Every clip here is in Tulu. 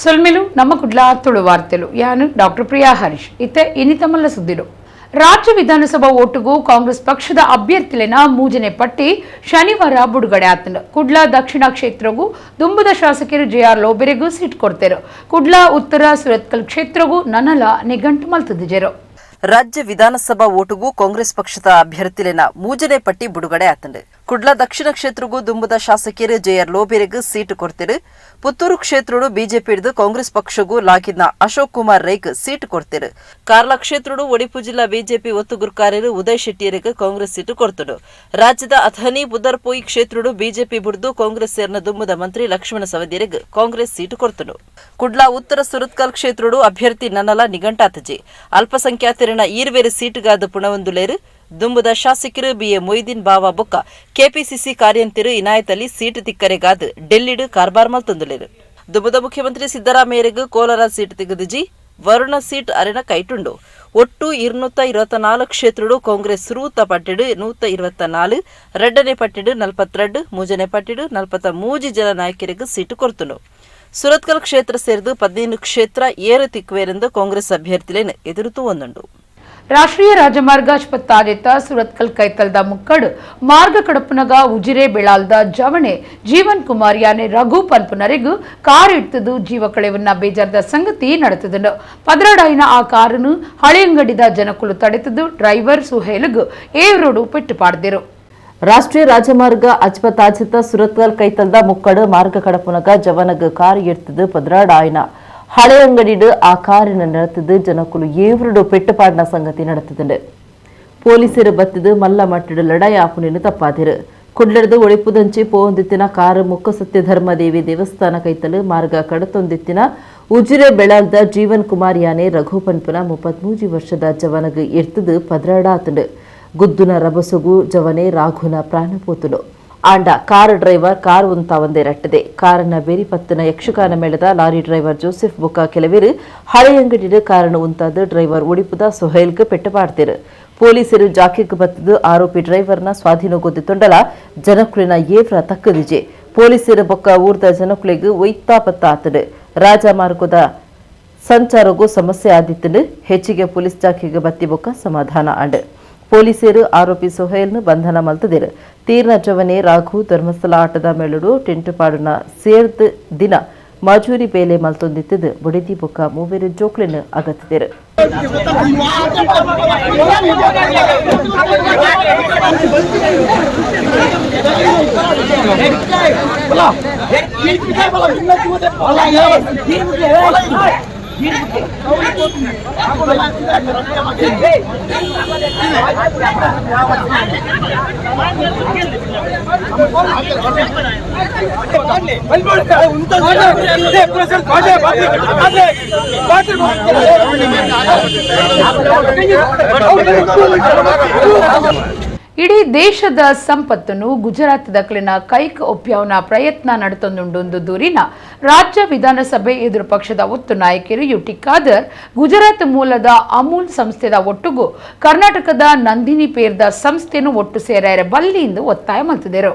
ಸೊಲ್ಮೆಲು ನಮ್ಮ ಕುಡ್ಲ ತುಳು ವಾರ್ತೆಲು ಯಾನು ಡಾಕ್ಟರ್ ಪ್ರಿಯಾ ಹರೀಶ್ ಇತ್ತೆ ಇನಿತಮಲ್ಲ ಸುದ್ದಿಡು. ರಾಜ್ಯ ವಿಧಾನಸಭಾ ಓಟುಗೂ ಕಾಂಗ್ರೆಸ್ ಪಕ್ಷದ ಅಭ್ಯರ್ಥಿಲೆನ ಮೂಜನೆ ಪಟ್ಟಿ ಶನಿವಾರ ಬಿಡುಗಡೆ ಆತಂಡು. ಕುಡ್ಲ ದಕ್ಷಿಣ ಕ್ಷೇತ್ರಗೂ ದುಂಬುದ ಶಾಸಕರು ಜೆಆರ್ ಲೋಬೆರೆಗೂ ಸೀಟ್ ಕೊಡ್ತೇರು. ಕುಡ್ಲ ಉತ್ತರ ಸುರತ್ಕಲ್ ಕ್ಷೇತ್ರಗೂ ನನಲ ನಿಘಂಟು ಮಲ್ತದಿಜೆರು. ರಾಜ್ಯ ವಿಧಾನಸಭಾ ಓಟುಗೂ ಕಾಂಗ್ರೆಸ್ ಪಕ್ಷದ ಅಭ್ಯರ್ಥಿಲೆನ ಮೂಜನೆ ಪಟ್ಟಿ ಬಿಡುಗಡೆ ಆತಂಡು. ಕುಡ್ಲ ದಕ್ಷಿಣ ಕ್ಷೇತ್ರಗೂ ದುಂಬುದ ಶಾಸಕಿಯರು ಜೆಆರ್ ಲೋಬೆರೆಗ್ ಸೀಟು ಕೊರ್ತಿರು. ಪುತ್ತೂರು ಕ್ಷೇತ್ರಡು ಬಿಜೆಪಿ ಹಿಡಿದು ಕಾಂಗ್ರೆಸ್ ಪಕ್ಷಗೂ ಲಾಗಿದ್ನ ಅಶೋಕ್ ಕುಮಾರ್ ರೈಗ್ ಸೀಟು ಕೊರ್ತಿರು. ಕಾರ್ಲ ಕ್ಷೇತ್ರಡು ಒಡಿಪು ಜಿಲ್ಲಾ ಬಿಜೆಪಿ ಒತ್ತುಗುರ್ಕಾರ್ಯರು ಉದಯ್ ಶೆಟ್ಟಿಯರಿಗೆ ಕಾಂಗ್ರೆಸ್ ಸೀಟು ಕೊರ್ತುಡು. ರಾಜ್ಯದ ಅಥಣಿ ಬುದರ್ಪೋಯಿ ಕ್ಷೇತ್ರಡು ಬಿಜೆಪಿ ಬುಡ್ದು ಕಾಂಗ್ರೆಸ್ ಸೇರ್ನ ದುಂಬುದ ಮಂತ್ರಿ ಲಕ್ಷ್ಮಣ ಸವದಿಯರಿಗೆ ಕಾಂಗ್ರೆಸ್ ಸೀಟು ಕೊರ್ತುಡು. ಕುಡ್ಲ ಉತ್ತರ ಸುರತ್ಕಲ್ ಕ್ಷೇತ್ರಡು ಅಭ್ಯರ್ಥಿ ನನ್ನಲ ನಿಘಂಟಾತಜಿ. ಅಲ್ಪಸಂಖ್ಯಾತರಿನ ಈರ್ವೇರು ಸೀಟುಗಾದ ಪುಣವಂದುಲೇರು. ದುಂಬುದ ಶಾಸಕರು ಬಿಎ ಮೊಯ್ದೀನ್ ಬಾವಾ ಬೊಕ್ಕ ಕೆಪಿಸಿಸಿ ಕಾರ್ಯಂತಿರು ಇನಾಯತ್ ಅಲಿ ಸೀಟು ತಿಕ್ಕರೆಗಾದ್ ಡೆಲ್ಲಿಡು ಕಾರ್ಬಾರ್ ಮಲ್ತೊಂದುಲೇರು. ದುಂಬುದ ಮುಖ್ಯಮಂತ್ರಿ ಸಿದ್ದರಾಮಯ್ಯರಿಗೆ ಕೋಲಾರ ಸೀಟ್ ತಿಗದಿಜಿ. ವರುಣ ಸೀಟ್ ಅರೆನ ಕೈಟುಂಡು. ಒಟ್ಟು 224 ಕ್ಷೇತ್ರಡು ಕಾಂಗ್ರೆಸ್ ಸುರೂತ ಪಟ್ಟಿಡು 124, ರಡ್ಡನೆ ಪಟ್ಟಿಡು 42, ಮೂಜನೆ ಪಟ್ಟಿಡು 43 ಜನ ನಾಯಕರಿಗೆ ಸೀಟು ಕೊರ್ತುಂಡು. ಸುರತ್ಕಲ್ ಕ್ಷೇತ್ರ ಸೇರಿದು 15 ಕ್ಷೇತ್ರ ಏರು ತಿಕ್ಕುವೇರೆಂದು ಕಾಂಗ್ರೆಸ್ ಅಭ್ಯರ್ಥಿಲೇನು ಎದುರುತು ಒಂದುಂಡು. ರಾಷ್ಟ್ರೀಯ ರಾಜಮಾರ್ಗ ಆಸ್ಪತ್ತಾದಿತ್ತ ಸುರತ್ಕಲ್ ಕೈತಲ್ದ ಮುಕ್ಕಡು ಮಾರ್ಗ ಕಡಪುನಗ ಉಜಿರೆ ಬೆಳಾಲ್ದ ಜವಣೆ ಜೀವನ್ ಕುಮಾರ್ ಯಾನೆ ರಘು ಪನ್ಪುನರೆಗು ಕಾರ್ ಇಡ್ತದು ಜೀವ ಕಳೆವನ್ನ ಬೇಜಾರ್ದ ಸಂಗತಿ ನಡೆತದನು. ಪದರಡಾಯಿನ ಆ ಕಾರನ್ನು ಹಳೆಯಂಗಡಿದ ಜನಕುಲು ತಡೆತದು ಡ್ರೈವರ್ ಸುಹೇಲ್ಗ್ ಏವ್ರೋಡು ಪೆಟ್ಟು ಪಾಡ್ದಿರು. ರಾಷ್ಟ್ರೀಯ ರಾಜಮಾರ್ಗ ಅಜ್ಪತಾಜಿತ ಸುರತ್ಕಲ್ ಕೈತಲ್ದ ಮುಕ್ಕಡು ಮಾರ್ಗ ಕಡಪುನಗ ಜವನಗ್ ಕಾರ್ ಎಡ್ತದು ಪದ್ರಾಡಾಯಿನ ಹಳೆಯಂಗಡಿಡು ಆ ಕಾರಿನ ನಡೆತದು ಜನಕುಲು ಏವ್ರುಡು ಪೆಟ್ಟುಪಾಡಿನ ಸಂಗತಿ ನಡೆತದುಂಡು. ಪೊಲೀಸರು ಬತ್ತಿದು ಮಲ್ಲ ಮಟ್ಟಡು ಲಡಾಯಿ ಆಪುನೇನು ತಪ್ಪಾದಿರು. ಕುಡ್ಲಡ್ದು ಒಳಿಪುದಂಚಿ ಪೋವೊಂದಿತ್ತಿನ ಕಾರು ಮುಕ್ಕ ಸತ್ಯ ಧರ್ಮದೇವಿ ದೇವಸ್ಥಾನ ಕೈತಲು ಮಾರ್ಗ ಕಡತೊಂದಿತ್ತಿನ ಉಜಿರೆ ಬೆಳಾಲ್ದ ಜೀವನ್ ಕುಮಾರ್ ಯಾನೆ ರಘು ಪನ್ಪುನ 33 ವರ್ಷದ ಜವನಗ್ ಎಡ್ತದು ಪದ್ರಾಡಾತುಂಡು. ಗುದ್ದುನ ರಭಸಗು ಜವನೆ ರಾಘುನ ಪ್ರಾಣ ಪೋತುಂಡು. ಆಂಡ car driver car ಉಂತಾವಂದೇ ರಟ್ಟದೆ. ಕಾರನ್ನ ಬೇರಿ ಪತ್ತನ ಯಕ್ಷಗಾನ ಮೇಳದ lorry driver Joseph ಬುಕ್ಕ ಕೆಲವರು ಹಳೆಯಂಗಡಿಡು ಕಾರನ್ನು ಉಂತಾದ ಡ್ರೈವರ್ ಒಡಿಪುದ ಸೊಹೈಲ್ಗ್ ಪೆಟ್ಟು ಪಾಡ್ತಿರು. ಪೊಲೀಸರು ಜಾಕಿಗ್ ಬತ್ತದು ಆರೋಪಿ ಡ್ರೈವರ್ನ ಸ್ವಾಧೀನಗೊದ್ದಿತೊಂಡಲ ಜನಕುಲಿನ ಏವ್ರ ತಕ್ಕದಿಜೆ. ಪೊಲೀಸರು ಬೊಕ್ಕ ಊರ್ದ ಜನಕುಲಿಗ್ ಒಯ್ತಾಪತ್ತ ಆತಡು. ರಾಜಮಾರ್ಗದ ಸಂಚಾರಗೂ ಸಮಸ್ಯೆ ಆದಿತ್ತಂಡು. ಹೆಚ್ಚಿಗೆ ಪೊಲೀಸ್ ಜಾಕಿಗೆ ಬತ್ತಿ ಬೊಕ್ಕ ಸಮಾಧಾನ ಆಂಡ್. ಪೊಲೀಸರು ಆರೋಪಿ ಸೊಹೈಲ್ನು ಬಂಧನ ಮಲ್ತದಿರು. ತೀರ್ನ ಜವನೆ ರಾಘು ಧರ್ಮಸ್ಥಳ ಆಟದ ಮೇಳುಡು ಟೆಂಟುಪಾಡುನ ಸೇರ್ದ್ ದಿನ ಮಜೂರಿ ಬೇಲೆ ಮಲ್ತೊಂದಿತ್ತದು. ಬುಡಿದಿ ಬೊಕ್ಕ ಮೂವೆರು ಜೋಕ್ಲೆನ್ ಅಗತ್ತಿದರು. ಇಡೀ ದೇಶದ ಸಂಪತ್ತನ್ನು ಗುಜರಾತ್ ದಕ್ಲಿನ ಕೈಕ್ ಒಪ್ಪ್ಯಾವನ ಪ್ರಯತ್ನ ನಡೆತೊಂದುಂಡು ದೂರಿನ ರಾಜ್ಯ ವಿಧಾನಸಭೆ ಎದುರು ಪಕ್ಷದ ಒತ್ತು ನಾಯಕರು ಯುಟಿ ಖಾದರ್ ಗುಜರಾತ್ ಮೂಲದ ಅಮೂಲ್ ಸಂಸ್ಥೆದ ಒಟ್ಟುಗು ಕರ್ನಾಟಕದ ನಂದಿನಿ ಪೇರ್ದ ಸಂಸ್ಥೆಯನ್ನು ಒಟ್ಟು ಸೇರಾಯರ ಬಲ್ಲಿ ಎಂದು ಒತ್ತಾಯ ಮಲ್ತಿದರು.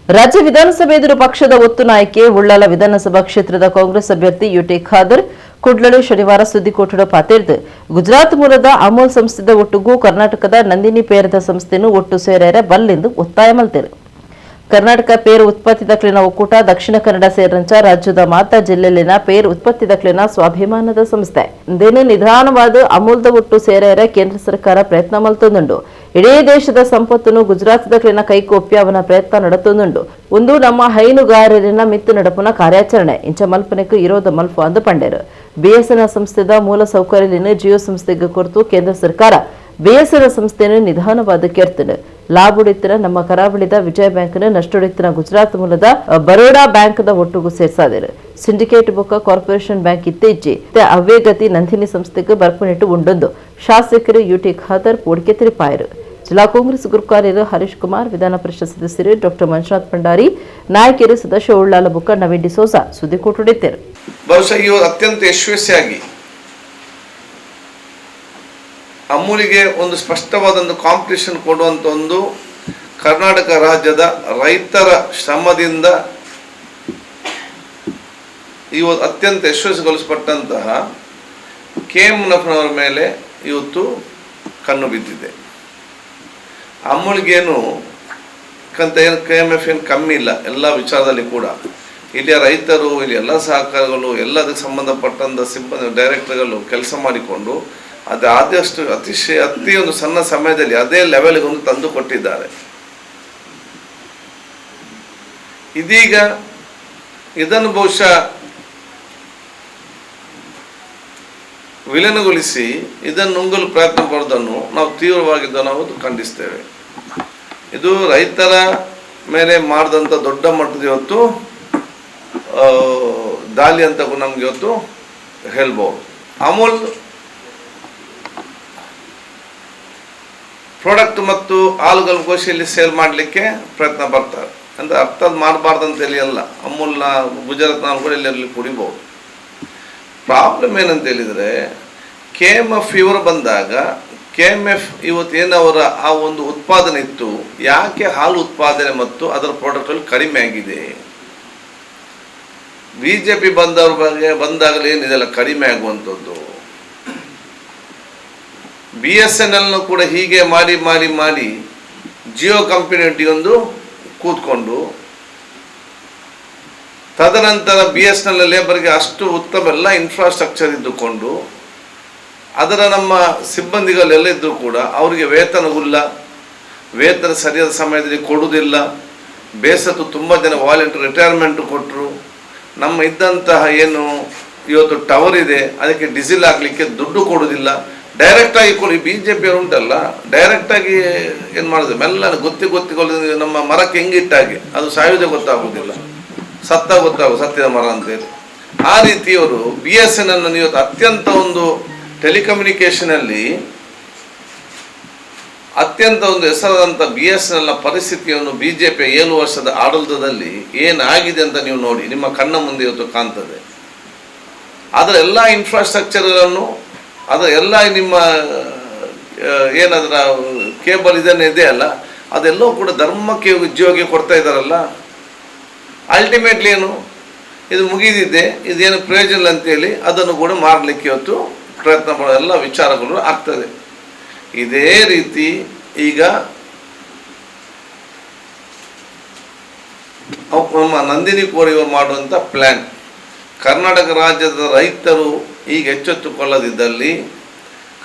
ರಾಜ್ಯ ವಿಧಾನಸಭೆ ಎದುರು ಪಕ್ಷದ ಒತ್ತು ನಾಯಕಿ ಉಳ್ಳಾಲ ವಿಧಾನಸಭಾ ಕ್ಷೇತ್ರದ ಕಾಂಗ್ರೆಸ್ ಅಭ್ಯರ್ಥಿ ಯುಟಿ ಖಾದರ್ ಕುಡ್ಲಡು ಶನಿವಾರ ಸುದ್ದಿಗೋಷ್ಠಿಡು ಪಾತೆರ್ದು ಗುಜರಾತ್ ಮೂಲದ ಅಮೂಲ್ ಸಂಸ್ಥೆದ ಒಟ್ಟುಗೂ ಕರ್ನಾಟಕದ ನಂದಿನಿ ಪೇರದ ಸಂಸ್ಥೆಯನ್ನು ಒಟ್ಟು ಸೇರಾಯರ ಬಲ್ಲೆಂದು ಒತ್ತಾಯ ಮಲ್ತೆರು. ಕರ್ನಾಟಕ ಪೇರು ಉತ್ಪತ್ತಿದಕ್ಲಿನ ಒಕ್ಕೂಟ ದಕ್ಷಿಣ ಕನ್ನಡ ಸೇರಿದಂಚ ರಾಜ್ಯದ ಮಾತಾ ಜಿಲ್ಲೆಯಲ್ಲಿನ ಪೇರು ಉತ್ಪತ್ತಿದಕ್ಲಿನ ಸ್ವಾಭಿಮಾನದ ಸಂಸ್ಥೆ. ಇಂದೇನು ನಿಧಾನವಾದ ಅಮೂಲ್ದ ಒಟ್ಟು ಸೇರಾಯರ ಕೇಂದ್ರ ಸರ್ಕಾರ ಪ್ರಯತ್ನ ಮಲ್ತೊಂದುಂಡು. ಇಡೀ ದೇಶದ ಸಂಪತ್ತನ್ನು ಗುಜರಾತ್ದಕ್ಲಿನ ಕೈಕೊಪ್ಪಿ ಅವನ ಪ್ರಯತ್ನ ನಡತೊಂದುಂಡು. ಒಂದು ನಮ್ಮ ಹೈನುಗಾರರಿನ ಮಿತ್ತು ನಡಪುನ ಕಾರ್ಯಾಚರಣೆ ಇಂಚ ಮಲ್ಪನೆಕ್ ಇರೋದ ಮಲ್ಪ ಅಂದು ಪಂಡೇರು. ಬಿಎಸ್ಎನ್ಎಲ್ ಸಂಸ್ಥೆದ ಮೂಲ ಸೌಕರ್ಯಲಿನ ಜಿಯೋ ಸಂಸ್ಥೆಗೆ ಕೊರತು ಕೇಂದ್ರ ಸರ್ಕಾರ ಬಿಎಸ್ಎನ್ಎಲ್ ಸಂಸ್ಥೆಯನ್ನು ನಿಧಾನವಾದ ಕೆರ್ತನು. ಲಾಭುಡಿತ್ತಿನ ನಮ್ಮ ಕರಾವಳಿದ ವಿಜಯ ಬ್ಯಾಂಕ್ನ ನಷ್ಟೊಡಿತ್ತಿನ ಗುಜರಾತ್ ಮೂಲದ ಬರೋಡಾ ಬ್ಯಾಂಕ್ದ ಒಟ್ಟುಗೂ ಸೇರ್ಸಾದಿರು. ಸಿಂಡಿಕೇಟ್ ಬೊಕ್ಕ ಕಾರ್ಪೊರೇಷನ್ ಬ್ಯಾಂಕ್ ಇತ್ತೀಚೆ ಅವೇ ಗತಿ ನಂದಿನಿ ಸಂಸ್ಥೆಗೆ ಬರ್ಪುನಿಟ್ಟು ಉಂಡೊಂದು ಶಾಸಕರು ಯುಟಿ ಖಾದರ್ ಪೋಡಿಕೆ ತಿರುಪಾಯರು. ಜಿಲ್ಲಾ ಕಾಂಗ್ರೆಸ್ ಗುರುಕಾರ್ಯರು ಹರೀಶ್ ಕುಮಾರ್, ವಿಧಾನ ಪರಿಷತ್ ಸದಸ್ಯರು ಡಾಕ್ಟರ್ ಮಂಜುನಾಥ್ ಭಂಡಾರಿ, ನಾಯಕರು ಸದಸ್ಯ ಉಳ್ಳಾಲ ಬುಕ್ಕ ನವೀನ್ ಡಿಸೋಜಾ ಸುದ್ದಿಕೋಟುಡಿದ್ದರು. ಬಹುಶಃ ಇವರು ಅತ್ಯಂತ ಯಶಸ್ವಿಯಾಗಿ ಅಮೂಲಿಗೆ ಒಂದು ಸ್ಪಷ್ಟವಾದ ಒಂದು ಕಾಂಪಿಟಿಷನ್ ಕೊಡುವಂಥ ಒಂದು ಕರ್ನಾಟಕ ರಾಜ್ಯದ ರೈತರ ಶ್ರಮದಿಂದ ಇವತ್ತು ಅತ್ಯಂತ ಯಶಸ್ವಿಗೊಳಿಸಲ್ಪಟ್ಟಂತಹ ಕೆ ಎಂ ಮುನಫ್ನವರ ಮೇಲೆ ಇವತ್ತು ಕಣ್ಣು ಬಿದ್ದಿದೆ. ಅಮೂಲ್ಗೇನು ಕಂತ ಏನು K M F ಏನು ಕಮ್ಮಿ ಇಲ್ಲ ಎಲ್ಲ ವಿಚಾರದಲ್ಲಿ ಕೂಡ. ಇಲ್ಲಿಯ ರೈತರು, ಇಲ್ಲಿ ಎಲ್ಲ ಸಹಕಾರಗಳು, ಎಲ್ಲದಕ್ಕೆ ಸಂಬಂಧಪಟ್ಟಂಥ ಸಿಬ್ಬಂದಿ ಡೈರೆಕ್ಟರ್ಗಳು ಕೆಲಸ ಮಾಡಿಕೊಂಡು ಅದು ಆದಷ್ಟು ಅತಿ ಒಂದು ಸಣ್ಣ ಸಮಯದಲ್ಲಿ ಅದೇ ಲೆವೆಲ್ಗೆ ಒಂದು ತಂದು ಕೊಟ್ಟಿದ್ದಾರೆ. ಇದೀಗ ಇದನ್ನು ಬಹುಶಃ ವಿಲೀನಗೊಳಿಸಿ ಇದನ್ನು ನುಂಗಲು ಪ್ರಯತ್ನ ಪಡೋದನ್ನು ನಾವು ತೀವ್ರವಾಗಿದ್ದು ನಾವು ಖಂಡಿಸ್ತೇವೆ. ಇದು ರೈತರ ಮೇಲೆ ಮಾಡಿದಂಥ ದೊಡ್ಡ ಮಟ್ಟದ ಇವತ್ತು ದಾಳಿ ಅಂತ ನಮ್ಗೆ ಇವತ್ತು ಹೇಳ್ಬೋದು. ಅಮೂಲ್ ಪ್ರಾಡಕ್ಟ್ ಮತ್ತು ಹಾಲುಗಳ ಗೋಷಿಯಲ್ಲಿ ಸೇಲ್ ಮಾಡಲಿಕ್ಕೆ ಪ್ರಯತ್ನ ಪಡ್ತಾರೆ ಅಂದರೆ ಅರ್ಥ ಮಾಡಬಾರ್ದು ಅಂತೇಳಿ ಅಲ್ಲ, ಅಮೂಲ್ನ ಗುಜರಾತ್ನ ಹಾಲು ಕೂಡ ಎಲ್ಲರಲ್ಲಿ ಕುಡಿಬೋದು. ಪ್ರಾಬ್ಲಮ್ ಏನಂತ ಹೇಳಿದರೆ K M F ಇವರು ಬಂದಾಗ K M F ಇವತ್ತು ಏನವರ ಆ ಒಂದು ಉತ್ಪಾದನೆ ಇತ್ತು, ಯಾಕೆ ಹಾಲು ಉತ್ಪಾದನೆ ಮತ್ತು ಅದರ ಪ್ರಾಡಕ್ಟಲ್ಲಿ ಕಡಿಮೆ ಆಗಿದೆ? B J P ಬಂದವ್ರ ಬಗ್ಗೆ ಬಂದಾಗಲೇ ಏನಿದೆಲ್ಲ ಕಡಿಮೆ ಆಗುವಂಥದ್ದು. B S N ಎಲ್ನು ಕೂಡ ಹೀಗೆ ಮಾಡಿ ಮಾಡಿ ಮಾಡಿ ಜಿಯೋ ಕಂಪನಿ ಒಂದು ಕೂತ್ಕೊಂಡು ತದನಂತರ B S N L ಲೇಬರ್ಗೆ ಅಷ್ಟು ಉತ್ತಮ ಎಲ್ಲ ಇನ್ಫ್ರಾಸ್ಟ್ರಕ್ಚರ್ ಇದ್ದುಕೊಂಡು ಅದರ ನಮ್ಮ ಸಿಬ್ಬಂದಿಗಳೆಲ್ಲ ಇದ್ದರೂ ಕೂಡ ಅವರಿಗೆ ವೇತನವಿಲ್ಲ, ವೇತನ ಸರಿಯಾದ ಸಮಯದಲ್ಲಿ ಕೊಡುವುದಿಲ್ಲ. ಬೇಸತ್ತು ತುಂಬ ಜನ ವಾಲಂಟಿಯರ್ ರಿಟೈರ್ಮೆಂಟ್ ಕೊಟ್ಟರು. ನಮ್ಮ ಇದ್ದಂತಹ ಏನು ಇವತ್ತು ಟವರ್ ಇದೆ ಅದಕ್ಕೆ ಡೀಸೆಲ್ ಹಾಕಲಿಕ್ಕೆ ದುಡ್ಡು ಕೊಡುವುದಿಲ್ಲ. ಡೈರೆಕ್ಟಾಗಿ ಕೊಡಿ, ಬಿ ಜೆ ಪಿಯವರು ಉಂಟಲ್ಲ ಡೈರೆಕ್ಟಾಗಿ ಏನು ಮಾಡೋದು, ಮೆಲ್ಲನೆ ಗೊತ್ತಿಗೊಳ್ಳಿ ನಮ್ಮ ಮರಕ್ಕೆ ಹೆಂಗಿಟ್ಟಾಗೆ ಅದು ಸಾಯುವುದೇ ಗೊತ್ತಾಗುವುದಿಲ್ಲ, ಸತ್ತ ಗೊತ್ತಾಗ ಸತ್ತಿದ ಮರ ಅಂತೇಳಿ. ಆ ರೀತಿಯವರು B S N L ಇವತ್ತು ಅತ್ಯಂತ ಒಂದು ಟೆಲಿಕಮ್ಯುನಿಕೇಷನಲ್ಲಿ ಅತ್ಯಂತ ಒಂದು ಹೆಸರಾದಂಥ B S N ಎಲ್ನ ಪರಿಸ್ಥಿತಿಯನ್ನು B J P 7 ವರ್ಷದ ಆಡಳಿತದಲ್ಲಿ ಏನಾಗಿದೆ ಅಂತ ನೀವು ನೋಡಿ, ನಿಮ್ಮ ಕಣ್ಣ ಮುಂದೆ ಇವತ್ತು ಕಾಣ್ತದೆ. ಅದರ ಎಲ್ಲ ಇನ್ಫ್ರಾಸ್ಟ್ರಕ್ಚರ್ಗಳನ್ನು, ಅದರ ಎಲ್ಲ ನಿಮ್ಮ ಏನದರ ಕೇಬಲ್ ಇದನ್ನೇ ಇದೆ ಅಲ್ಲ, ಅದೆಲ್ಲವೂ ಕೂಡ ಧರ್ಮಕ್ಕೆ ಉದ್ಯೋಗಿ ಕೊಡ್ತಾ ಇದ್ದಾರಲ್ಲ. ಅಲ್ಟಿಮೇಟ್ಲಿ ಏನು ಇದು ಮುಗಿದಿದೆ, ಇದೇನು ಪ್ರಯೋಜನ ಅಂತೇಳಿ ಅದನ್ನು ಕೂಡ ಮಾರಲಿಕ್ಕೆ ಇವತ್ತು ಪ್ರಯತ್ನ ಮಾಡೋ ಎಲ್ಲ ವಿಚಾರಗಳು ಆಗ್ತದೆ. ಇದೇ ರೀತಿ ಈಗ ನಮ್ಮ ನಂದಿನಿ ಕೋರಿ ಇವರು ಮಾಡುವಂಥ ಪ್ಲ್ಯಾನ್, ಕರ್ನಾಟಕ ರಾಜ್ಯದ ರೈತರು ಈಗ ಎಚ್ಚೆತ್ತುಕೊಳ್ಳದಿದ್ದಲ್ಲಿ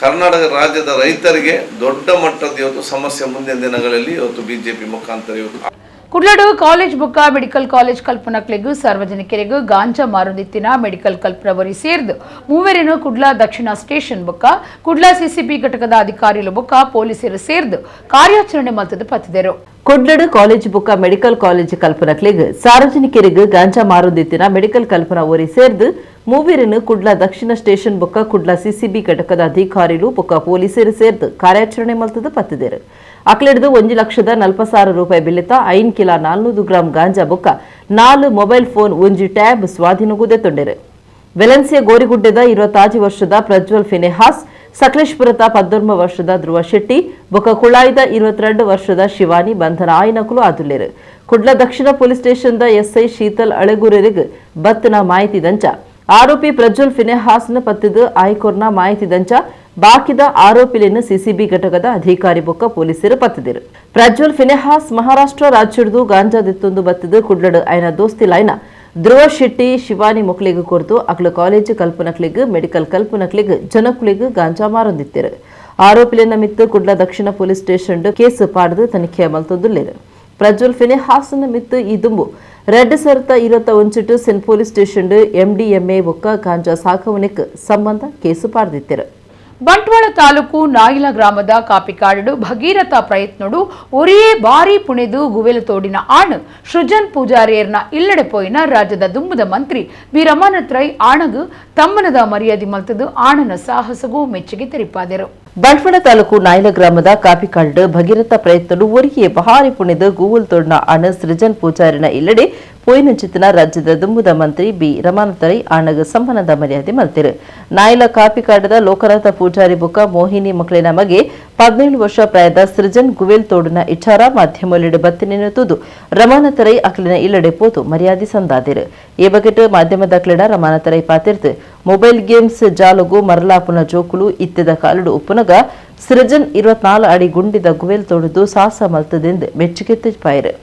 ಕರ್ನಾಟಕ ರಾಜ್ಯದ ರೈತರಿಗೆ ದೊಡ್ಡ ಮಟ್ಟದ ಇವತ್ತು ಸಮಸ್ಯೆ ಮುಂದಿನ ದಿನಗಳಲ್ಲಿ ಇವತ್ತು ಬಿಜೆಪಿ ಮುಖಾಂತರ ಇವತ್ತು. ಕುಡ್ಲಡು ಕಾಲೇಜ್ ಬುಕ್ಕ ಮೆಡಿಕಲ್ ಕಾಲೇಜ್ ಕಲ್ಪನಕ್ಲೆಗೂ ಸಾರ್ವಜನಿಕರಿಗೂ ಗಾಂಜಾ ಮಾರುದಿತ್ತಿನ ಮೆಡಿಕಲ್ ಕಲ್ಪನವರಿ ಸೇರಿದು ಮೂವರನ್ನು ಕುಡ್ಲಾ ದಕ್ಷಿಣ ಸ್ಟೇಷನ್ ಬುಕ್ಕ ಕುಡ್ಲಾ ಸಿಸಿಬಿ ಘಟಕದ ಅಧಿಕಾರಿಗಳು ಬುಕ್ಕ ಪೊಲೀಸರು ಸೇರಿದು ಕಾರ್ಯಾಚರಣೆ ಮಲ್ತದ್ದು ಪತ್ತಿದರು. ಕುಡ್ಲಡು ಕಾಲೇಜ್ ಬುಕ್ಕ ಮೆಡಿಕಲ್ ಕಾಲೇಜ್ ಕಲ್ಪನಕ್ಲೆಗ್ ಸಾರ್ವಜನಿಕರಿಗೂ ಗಾಂಜಾ ಮಾರುದಿತ್ತಿನ ಮೆಡಿಕಲ್ ಕಲ್ಪನಾ ಓರಿ ಸೇರಿದು ಮೂವರನ್ನು ಕುಡ್ಲಾ ದಕ್ಷಿಣ ಸ್ಟೇಷನ್ ಬುಕ್ಕ ಕುಡ್ಲಾ ಸಿಸಿಬಿ ಘಟಕದ ಅಧಿಕಾರಿಗಳು ಬುಕ್ಕ ಪೊಲೀಸರು ಸೇರಿದು ಕಾರ್ಯಾಚರಣೆ ಮಲ್ತದ್ದು ಪತ್ತಿದರು. ಅಕ್ಲೆಡ್ದು 1,40,000 ರೂಪಾಯಿ ಬಿಲ್ಲಿತ 5 ಕಿಲೋ 400 ಗ್ರಾಂ ಗಾಂಜಾ ಬುಕ್ಕ 4 mobile phone 1 tab ಸ್ವಾಧೀನಗೂ ತೊಂಡೆರು. ವೆಲೆನ್ಸಿಯಾ ಗೋರಿಗುಡ್ಡೆದ 25 ವರ್ಷದ ಪ್ರಜ್ವಲ್ ಫಿನೆಹಾಸ್, ಸಕಲೇಶ್ಪುರದ 19 ವರ್ಷದ ಧ್ರುವ ಶೆಟ್ಟಿ ಬೊಕ್ಕ ಕುಳಾಯಿದ 22 ವರ್ಷದ ಶಿವಾನಿ ಬಂಧನ ಆಯ್ನಕುಲು ಆದುಲ್ಲೇರು. ಕುಡ್ಲ ದಕ್ಷಿಣ ಪೊಲೀಸ್ ಸ್ಟೇಷನ್ದ ಎಸ್ಐ ಶೀತಲ್ ಅಳಗೂರರಿಗೆ ಬತ್ತನ ಮಾಹಿತಿ ದಂಚ ಆರೋಪಿ ಪ್ರಜ್ವಲ್ ಫಿನೆಹಾಸ್ನ ಪತ್ತಿದು ಆಯ್ಕೊರ್ನ ಮಾಹಿತಿ ದಂಚ ಬಾಕಿದ ಆರೋಪಿలను ಸಿಸಿಬಿ ಘಟಕದ ಅಧಿಕಾರಿ ಬೊಕ್ಕ ಪೊಲೀಸರು ಪತ್ತಿದರು. ಪ್ರಜ್ವಲ್ ಫಿನೆಹಾಸ್ ಮಹಾರಾಷ್ಟ್ರ ರಾಜ್ಯದ ಗಾಂಜಾದಿತ್ತೊಂದು ಬತ್ತಿದು ಕುಡ್ಲಡು ಆಯ್ನ ದೋಸ್ತಿಲಾಯ್ನ ಧ್ರುವ ಶೆಟ್ಟಿ ಶಿವಾನಿ ಮೊಕ್ಲಿಗೆ ಕೊರತು ಅಕ್ಲು ಕಾಲೇಜು ಕಲ್ಪನಕ್ಲಿಗ್ ಮೆಡಿಕಲ್ ಕಲ್ಪನಕ್ಲಿಗ್ ಜನಕುಲಿಗ್ ಗಾಂಜಾ ಮಾರೊಂದಿತ್ತರು. ಆರೋಪಿಲಿನ ಮಿತ್ತು ಕುಡ್ಲ ದಕ್ಷಿಣ police station case ಪಾಡದು ತನಿಖೆ ಮಲ್ತೊಂದುಲ್ಲೇರು. ಪ್ರಜ್ವಲ್ ಫಿನೆಹಾಸನ ಮಿತ್ತು ಈ ದುಂಬು 2021 ಸೆನ್ police station MDMA ಒಕ್ಕ ಗಾಂಜಾ ಸಾಕವನಿಕ್ ಸಂಬಂಧ ಕೇಸು ಪಾಡ್ದಿತ್ತರು. ಬಂಟ್ವಾಳ ತಾಲೂಕು ನಾಯಿಲ ಗ್ರಾಮದ ಕಾಪಿಕಾಡು ಭಗೀರಥ ಪ್ರಯತ್ನಡು ಒರೇ ಬಾರಿ ಪುಣೆದು ಗುವೆಲು ತೋಡಿನ ಆಣ್ ಸೃಜನ್ ಪೂಜಾರಿಯರ್ನ ಇಲ್ಲಡೆ ಪೋಯಿನ ರಾಜ್ಯದ ದುಂಬುದ ಮಂತ್ರಿ ಬಿ ರಮಾನಾಥ್ ರೈ ಆಣಗು ತಮ್ಮನದ ಮರ್ಯಾದೆ ಮಲ್ತದು ಆಣನ ಸಾಹಸಗೂ ಮೆಚ್ಚುಗೆ ತೆರಿಪಾದರು. ಬಂಟ್ವಾಳ ತಾಲೂಕು ನಾಯಿಲ ಗ್ರಾಮದ ಕಾಪಿಕಾಡು ಭಗೀರಥ ಪ್ರಯತ್ನಡು ಒರಿಯೇ ಬಹಾರಿ ಪುಣೆದು ಗೂವಲ್ ತೋಡಿನ ಅಣ ಸೃಜನ್ ಪೂಜಾರಿನ ಇಲ್ಲಡೆ ಪೋಯಿನಂಚಿತನ ರಾಜ್ಯದ ದುಂಬುದ ಮಂತ್ರಿ ಬಿ ರಮಾನಾಥ ರೈ ಆಣಗ ಸಂಬಂಧದ ಮರ್ಯಾದೆ ಮಲ್ತಿರು. ನಾಯಿಲ ಕಾಪಿಕಾಡದ ಲೋಕನಾಥ ಪೂಜಾರಿ ಬೊಕ್ಕ ಮೋಹಿನಿ ಮಕ್ಕಳಿನ ಮಗೆ 17 ವರ್ಷ ಪ್ರಾಯದ ಸೃಜನ್ ಗುವೆಲ್ ತೋಡಿನ ಇಚಾರ ಮಾಧ್ಯಮಲಿಡು ಬತ್ತಿನ ತುದು ರಮಾನಾಥ ರೈ ಅಕ್ಲಿನ ಇಲ್ಲಡೆ ಪೋತು ಮರ್ಯಾದೆ ಸಂದಾದಿರು. ಈ ಬಗೆಟ್ ಮಾಧ್ಯಮದ ಕ್ಲೆಡ ರಮಾನಾಥ ರೈ ಪಾತಿರ್ತು ಮೊಬೈಲ್ ಗೇಮ್ಸ್ ಜಾಲುಗು ಮರಲಾಪುನ ಜೋಕುಲು ಇತ್ತೆದ ಕಾಲುಡು ಉಪ್ಪುನಗ ಸೃಜನ್ 24 ಅಡಿ ಗುಂಡಿದ ಗುವೆಲ್ ತೋಡುದು ಸಾಹಸ ಮಲ್ತದೆಂದು ಮೆಚ್ಚುಗೆ ತೆಜ್ಪಾಯರು.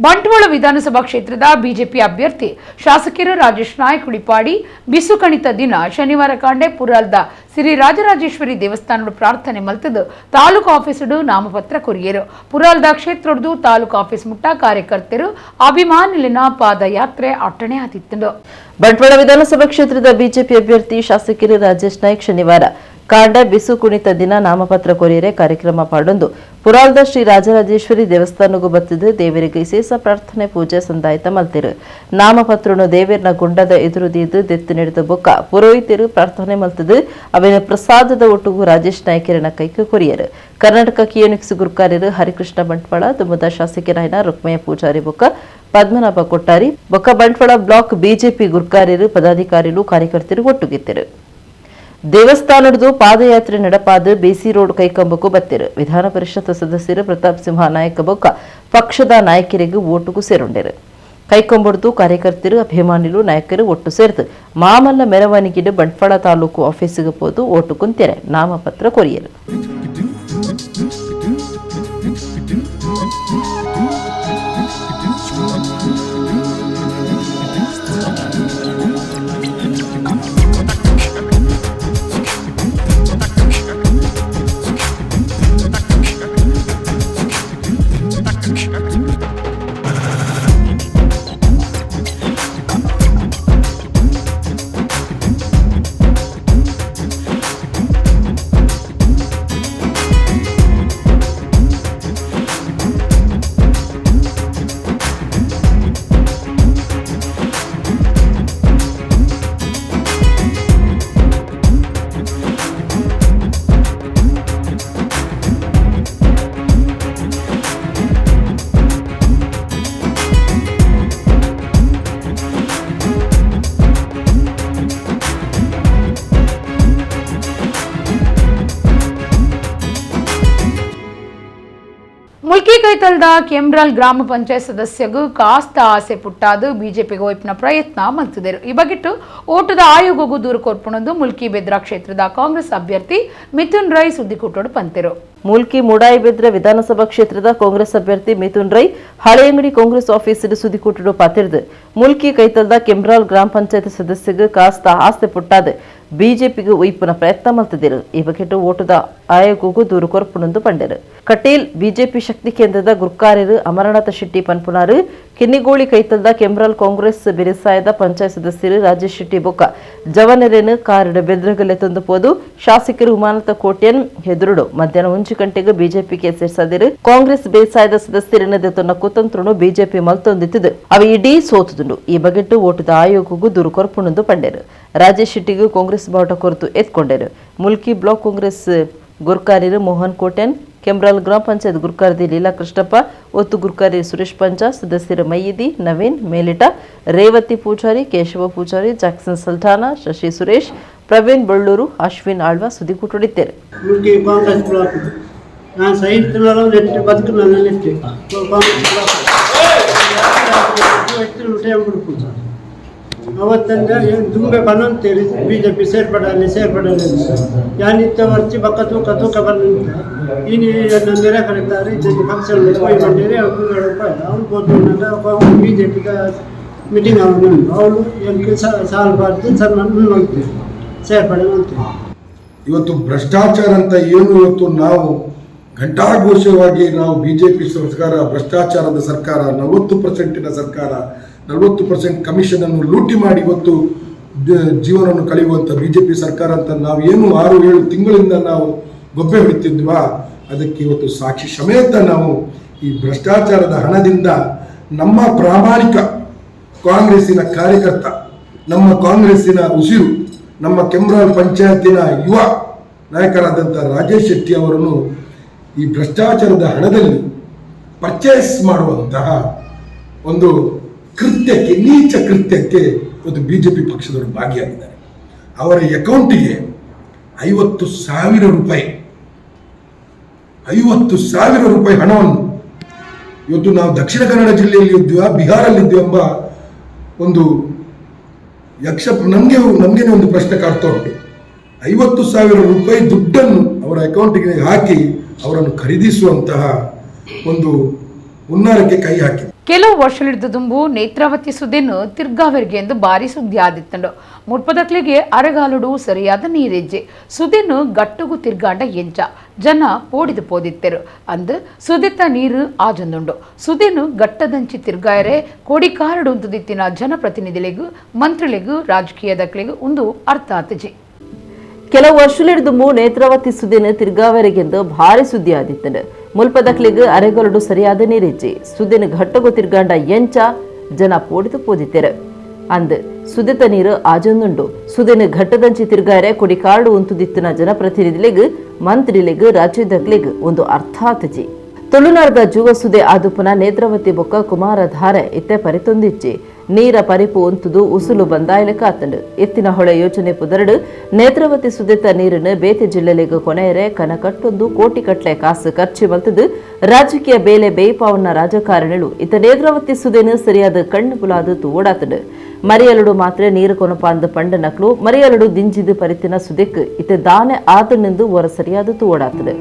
ಬಂಟ್ವಾಳ ವಿಧಾನಸಭಾ ಕ್ಷೇತ್ರದ ಬಿಜೆಪಿ ಅಭ್ಯರ್ಥಿ ಶಾಸಕರು ರಾಜೇಶ್ ನಾಯ್ಕ್ ಉಳಿಪಾಡಿ ಬಿಸುಕಣಿತ ದಿನ ಶನಿವಾರ ಕಾಂಡೆ ಪುರಾಲ್ದ ಶ್ರೀ ರಾಜರಾಜೇಶ್ವರಿ ದೇವಸ್ಥಾನದ ಪ್ರಾರ್ಥನೆ ಮಲ್ತದು ತಾಲೂಕು ಆಫೀಸುಡು ನಾಮಪತ್ರ ಕೊರಿಯರು. ಪುರಾಲ್ದ ಕ್ಷೇತ್ರದ್ದು ತಾಲೂಕು ಆಫೀಸ್ ಮುಟ್ಟ ಕಾರ್ಯಕರ್ತರು ಅಭಿಮಾನಿಲಿನ ಪಾದಯಾತ್ರೆ ಅಟ್ಟಣೆ ಆತಿತ್ತು. ಬಂಟ್ವಾಳ ವಿಧಾನಸಭಾ ಕ್ಷೇತ್ರದ ಬಿಜೆಪಿ ಅಭ್ಯರ್ಥಿ ಶಾಸಕರು ರಾಜೇಶ್ ನಾಯ್ಕ್ ಶನಿವಾರ ಕಾಂಡ ಬಿಸು ಕುಣಿತ ದಿನ ನಾಮಪತ್ರ ಕೊರಿಯರೆ ಕಾರ್ಯಕ್ರಮ ಪಾಡೊಂದು ಪುರಾಲ್ದ ಶ್ರೀ ರಾಜರಾಜೇಶ್ವರಿ ದೇವಸ್ಥಾನಗೂ ಬತ್ತಿದ್ದು ದೇವರಿಗೆ ವಿಶೇಷ ಪ್ರಾರ್ಥನೆ ಪೂಜೆ ಸಂದಾಯಿತ ಮಲ್ತಿರು. ನಾಮಪತ್ರನು ದೇವರನ ಗುಂಡದ ಎದುರು ದೀದು ದೆತ್ತು ನಡೆದ ಬೊಕ್ಕ ಪುರೋಹಿತರು ಪ್ರಾರ್ಥನೆ ಮಲ್ತದು ಅವಿನ ಪ್ರಸಾದದ ಒಟ್ಟುಗು ರಾಜೇಶ್ ನಾಯ್ಕರನ ಕೈಗೆ ಕೊರಿಯರು. ಕರ್ನಾಟಕ ಕಿಯೋನಿಕ್ಸ್ ಗುರುಕಾರ್ಯರು ಹರಿಕೃಷ್ಣ ಬಂಟ್ವಾಳ, ದುಮ್ಮದ ಶಾಸಕರಾಯನ ರುಕ್ಮಯ್ಯ ಪೂಜಾರಿ ಬೊಕ್ಕ ಪದ್ಮನಾಭ ಕೊಟ್ಟಾರಿ ಬೊಕ್ಕ ಬಂಟ್ವಾಳ ಬ್ಲಾಕ್ ಬಿಜೆಪಿ ಗುರುಕಾರ್ಯರು ಪದಾಧಿಕಾರಿಗಳು ಕಾರ್ಯಕರ್ತರು ಒಟ್ಟುಗಿದ್ದರು. ದೇವಸ್ಥಾನದ ಪಾದಯಾತ್ರೆ ನಡಪಾದ ಬೇಸಿ ರೋಡ್ ಕೈಕಂಬಕ್ಕೂ ಬತ್ತಿರು. ವಿಧಾನ ಪರಿಷತ್ ಸದಸ್ಯರು ಪ್ರತಾಪ್ ಸಿಂಹ ನಾಯಕ ಬೊಕ್ಕ ಪಕ್ಷದ ನಾಯಕರಿಗೆ ಓಟುಗೂ ಸೇರುಂಡರು. ಕೈಕೊಂಬಡ್ದು ಕಾರ್ಯಕರ್ತರು ಅಭಿಮಾನಿಲು ನಾಯಕರು ಒಟ್ಟು ಸೇರ್ದು ಮಾಮಲ್ಲ ಮೆರವಣಿಗೆ ಬಂಟ್ವಾಳ ತಾಲೂಕು ಆಫೀಸಿಗೆ ಪೋದು ಓಟು ಕುಂತೆರೆ ನಾಮಪತ್ರ ಕೊರಿಯರು. ಮುಲ್ಕಿ ಕೈತಲ್ದ ಕೆಮ್ರಾಲ್ ಗ್ರಾಮ ಪಂಚಾಯತ್ ಸದಸ್ಯಗೂ ಕಾಸ್ತ ಆಸೆ ಪುಟ್ಟಾದು ಬಿಜೆಪಿಗೆ ಒಯ್ಪಿನ ಪ್ರಯತ್ನ ಮಲ್ತಿದರು. ಈ ಬಗೆಟ್ಟು ಓಟದ ಆಯೋಗಗೂ ದೂರು ಕೋರ್ಪಣದು ಮುಲ್ಕಿ ಬೆದ್ರ ಕ್ಷೇತ್ರದ ಕಾಂಗ್ರೆಸ್ ಅಭ್ಯರ್ಥಿ ಮಿಥುನ್ ರೈ ಸುದ್ದಿಕೂಟೋಡು ಪಂತಿರು. ಮುಲ್ಕಿ ಮೂಡಾಯಿಬೆದ್ರ ವಿಧಾನಸಭಾ ಕ್ಷೇತ್ರದ ಕಾಂಗ್ರೆಸ್ ಅಭ್ಯರ್ಥಿ ಮಿಥುನ್ ರೈ ಹಳೆಯಂಗಡಿ ಕಾಂಗ್ರೆಸ್ ಆಫೀಸ್ ಸುದ್ದಿಕೂಟೋಡು ಪಾತಿರ್ದು ಮುಲ್ಕಿ ಕೈತಲ್ದ ಕೆಮ್ರಾಲ್ ಗ್ರಾಮ ಪಂಚಾಯತ್ ಸದಸ್ಯಗೂ ಕಾಸ್ತ ಆಸೆ ಪುಟ್ಟಾದು ಬಿಜೆಪಿಗೆ ಒಯ್ಪುನ ಪ್ರಯತ್ನ ಮಲ್ತಿದ್ದರು. ಈ ಬಗೆಟ್ಟು ಓಟದ ಆಯೋಗಕ್ಕೂ ದೂರು ಕೊರಪುಣಂದು ಪಂಡರು. ಕಟೀಲ್ ಬಿಜೆಪಿ ಶಕ್ತಿ ಕೇಂದ್ರದ ಗುರ್ಕಾರ್ಯರು ಅಮರನಾಥ ಶೆಟ್ಟಿ ಪನ್ಪುನಾರು ಕಿನ್ನಿಗೋಳಿ ಕೈತಲ್ದ ಕೆಮ್ರಾಲ್ ಕಾಂಗ್ರೆಸ್ ಬಿರಿಸಾಯದ ಪಂಚಾಯತ್ ಸದಸ್ಯರು ರಾಜೇಶ್ ಶೆಟ್ಟಿ ಬೊಕ್ಕ ಜವನರೇನು ಕಾರಿಡ ಬೆದ್ರಗಲೆ ತಂದು ಪೋದು ಶಾಸಕರು ಉಮಾನತ ಕೋಟ್ಯನ್ ಹೆದುರುಡು ಮಧ್ಯಾಹ್ನ 1 ಗಂಟೆಗೆ ಬಿಜೆಪಿಗೆ ಸೇರ್ಸದಿರು. ಕಾಂಗ್ರೆಸ್ ಬೇಸಾಯದ ಸದಸ್ಯರನ್ನ ತನ್ನ ಕುತಂತ್ರನು ಬಿಜೆಪಿ ಮಲ್ತೊಂದಿತ್ತು ಅವ ಇಡೀ ಸೋತುದುಂಡು. ಈ ಬಗೆಟ್ಟು ಓಟದ ಆಯೋಗಕ್ಕೂ ದೂರು ಕೊರಪುಣಂದು ಪಂಡರು. ರಾಜೇಶ್ ಶೆಟ್ಟಿಗೂ ಕಾಂಗ್ರೆಸ್ ಬಾವುಟ ಕೊರತು ಎತ್ಕೊಂಡರು. ಮುಲ್ಕಿ ಬ್ಲಾಕ್ ಕಾಂಗ್ರೆಸ್ ಗುರ್ಕಾರ್ಯರು ಮೋಹನ್ ಕೋಟ್ಯನ್, ಕೆಮ್ರಾಲ್ ಗ್ರಾಮ ಪಂಚಾಯತ್ ಗುರ್ಕಾರ್ದಿ ಲೀಲಾ ಕೃಷ್ಣಪ್ಪ, ಒತ್ತು ಗುರ್ಕಾರಿ ಸುರೇಶ್ ಪಂಚ, ಸದಸ್ಯರು ಮೈಯಿದಿ ನವೀನ್ ಮೇಲಿಟ, ರೇವತಿ ಪೂಜಾರಿ, ಕೇಶವ ಪೂಜಾರಿ, ಜಾಕ್ಸನ್ ಸಲ್ಟಾನ, ಶಶಿ ಸುರೇಶ್, ಪ್ರವೀಣ್ ಬಳ್ಳೂರು, ಅಶ್ವಿನ್ ಆಳ್ವ ಸುದ್ದಿಗೂಟುಡಿದ್ದಾರೆ. ಅವತ್ತಂದ ದುಂಬೆ ಬನ್ನಂತೇಳಿ B J P ಸೇರ್ಪಡಲಿ ಸೇರ್ಪಡಲಿ ಯಾನಿತ್ತ ವರ್ಚಿ ಬಕ್ಕ ತೂಕ ತೂಕ ಬಂದಂತ ಇನಿ ನಿರಾಕರಿತಾರೆ ಫಂಕ್ಷನ್ ಹೋಗಿ ಬಂದಿರಿ ಅವ್ನು ಗೊತ್ತು ಬಿ ಜೆ ಪಿದ ಮೀಟಿಂಗ್ ಅವನು ಅವಳು ಏನು ಕೆಲಸ ಸಾಲ್ಬಾರ್ದು ಸರ್ ನಾನು ಹೋಗ್ತೀವಿ ಸೇರ್ಪಡೆ ಮಾಡ್ತೀವಿ. ಇವತ್ತು ಭ್ರಷ್ಟಾಚಾರ ಅಂತ ಏನು ಇವತ್ತು ನಾವು ಘಂಟಾಘೋಷವಾಗಿ ನಾವು B J P ಸರ್ಕಾರ ಭ್ರಷ್ಟಾಚಾರದ ಸರ್ಕಾರ 40% ಸರ್ಕಾರ 40% ಕಮಿಷನನ್ನು ಲೂಟಿ ಮಾಡಿ ಇವತ್ತು ಜೀವನವನ್ನು ಕಳೆಯುವಂಥ B J P ಸರ್ಕಾರ ಅಂತ ನಾವು ಏನು 6-7 ತಿಂಗಳಿಂದ ನಾವು ಗೊಬ್ಬೆ ಹೊಡಿತಿದ್ವಾ, ಅದಕ್ಕೆ ಇವತ್ತು ಸಾಕ್ಷಿ ಸಮೇತ ನಾವು ಈ ಭ್ರಷ್ಟಾಚಾರದ ಹಣದಿಂದ ನಮ್ಮ ಪ್ರಾಮಾಣಿಕ ಕಾಂಗ್ರೆಸ್ಸಿನ ಕಾರ್ಯಕರ್ತ, ನಮ್ಮ ಕಾಂಗ್ರೆಸ್ಸಿನ ಉಸಿರು, ನಮ್ಮ ಕೆಮ್ರಾಲ್ ಪಂಚಾಯತಿನ ಯುವ ನಾಯಕರಾದಂಥ ರಾಜೇಶ್ ಶೆಟ್ಟಿ ಅವರನ್ನು ಈ ಭ್ರಷ್ಟಾಚಾರದ ಹಣದಲ್ಲಿ ಪರ್ಚೇಸ್ ಮಾಡುವಂತಹ ಒಂದು ಕೃತ್ಯಕ್ಕೆ, ನೀಚ ಕೃತ್ಯಕ್ಕೆ ಇವತ್ತು B J P ಪಕ್ಷದವರು ಭಾಗಿಯಾಗಿದ್ದಾರೆ. ಅವರ ಅಕೌಂಟಿಗೆ 50,000 ರೂಪಾಯಿ, 50,000 ರೂಪಾಯಿ ಹಣವನ್ನು ಇವತ್ತು ನಾವು ದಕ್ಷಿಣ ಕನ್ನಡ ಜಿಲ್ಲೆಯಲ್ಲಿ ಇದ್ದೀವ, ಬಿಹಾರಲ್ಲಿದ್ದೀವಿ ಎಂಬ ಒಂದು ಯಕ್ಷ ನಮಗೇನೆ ಒಂದು ಪ್ರಶ್ನೆ ಕಾಡ್ತಾ ಉಂಟು. 50,000 ರೂಪಾಯಿ ದುಡ್ಡನ್ನು ಅವರ ಅಕೌಂಟಿಗೆ ಹಾಕಿ ಅವರನ್ನು ಖರೀದಿಸುವಂತಹ ಒಂದು ಹುನ್ನಾರಕ್ಕೆ ಕೈ ಹಾಕಿ ಕೆಲವು ವರ್ಷಗಳಿದ್ದ ದುಂಬು ನೇತ್ರಾವತಿ ಸುದ್ದಿಯನ್ನು ತಿರ್ಗಾವರಿಗೆ ಎಂದು ಭಾರಿ ಸುದ್ದಿ ಆದಿತ್ತಂಡು. ಮುಟ್ಪದಕ್ಲಿಗೆ ಅರೆಗಾಲುಡು ಸರಿಯಾದ ನೀರೆಜ್ಜೆ ಸುದಿನ್ನು ಗಟ್ಟುಗು ತಿರ್ಗಾಂಡ ಎಂಚ ಜನ ಪೋಡಿದು ಪೋದಿತ್ತೆರು ಅಂದು ಸುದಿತ್ತ ನೀರು ಆಜಂದುಂಡು. ಸುದಿನ್ನು ಗಟ್ಟದಂಚಿ ತಿರ್ಗಾಯರೆ ಕೋಡಿಕಾರಡು ಉಂತುದಿತ್ತಿನ ಜನಪ್ರತಿನಿಧಿಗಳಿಗೂ ಮಂತ್ರಿಗಳಿಗೂ ರಾಜಕೀಯದಕ್ಲಿಗೂ ಒಂದು ಅರ್ಥ ಆತಜಿ. ಕೆಲವು ವರ್ಷಗಳಿದ್ದು ನೇತ್ರಾವತಿ ಸುದ್ದಿನ ತಿರ್ಗಾವರೆಗೆಂದು ಭಾರಿ ಸುದ್ದಿ ಆದಿತ್ತಂಡು. ಮುಲ್ಪದಕ್ಲಿಗ್ ಅರೆಗಲುಡು ಸರಿಯಾದ ನೀರಿಜ್ಜಿ ಸುದ್ದಿನ ಘಟ್ಟಗು ತಿರ್ಗಾಂಡ ಎಂಚ ಜನ ಪೋಡಿದು ಪೋದಿತ್ತೆರು ಅಂದ್ ಸುದಿತ ನೀರು ಆಜೊಂದುಂಡು. ಸುದಿನ ಘಟ್ಟದಂಚಿ ತಿರ್ಗಾರೆ ಕೊಡಿಕಾಡು ಉಂತುದಿತ್ತಿನ ಜನಪ್ರತಿನಿಧಿಲಿಗ್ ಮಂತ್ರಿಲಿಗ್ ರಾಜ್ಯದಕ್ಲಿಗ್ ಒಂದು ಅರ್ಥ ಆತಜಿ. ತುಳುನಾಡದ ಜೂವ ಸುದೆ ಆದುಪುನ ನೇತ್ರಾವತಿ ಬೊಕ್ಕ ಕುಮಾರಧಾರೆ ಇತ್ತೆ ಪರಿತೊಂದಿಚ್ಚಿ ನೀರ ಪರಿಪು ಉಂತುದು ಉಸುಲು ಬಂದಾಯಲೆ ಕಾತಂಡು. ಎತ್ತಿನ ಹೊಳೆ ಯೋಜನೆ ಪುದರಡು ನೇತ್ರಾವತಿ ಸುದಿತ ನೀರನ್ನು ಬೇತೆ ಜಿಲ್ಲೆಲಿಗೂ ಕೊನೆಯರೆ ಕನಕಟ್ಟೊಂದು ಕೋಟಿ ಕಟ್ಲೆ ಕಾಸು ಖರ್ಚು ಮಲ್ತದು ರಾಜಕೀಯ ಬೇಲೆ ಬೇಯ್ಪಾವನ್ನ ರಾಜಕಾರಣಿಗಳು ಇತ್ತ ನೇತ್ರಾವತಿ ಸುದೇನು ಸರಿಯಾದ ಕಣ್ಣು ಪುಲಾದು ತೋಡಾತಂಡು. ಮರಿಯಲುಡು ಮಾತ್ರ ನೀರು ಕೊನಪಾಂದು ಪಂಡ ನಕ್ಲು ಮರಿಯಲುಡು ದಿಂಜಿದು ಪರಿತಿನ ಸುದೆಕ್ ಇತ್ತ ದಾನೆ ಆತನೆಂದು ಹೊರ ಸರಿಯಾದ ತೋಡಾತಂಡು.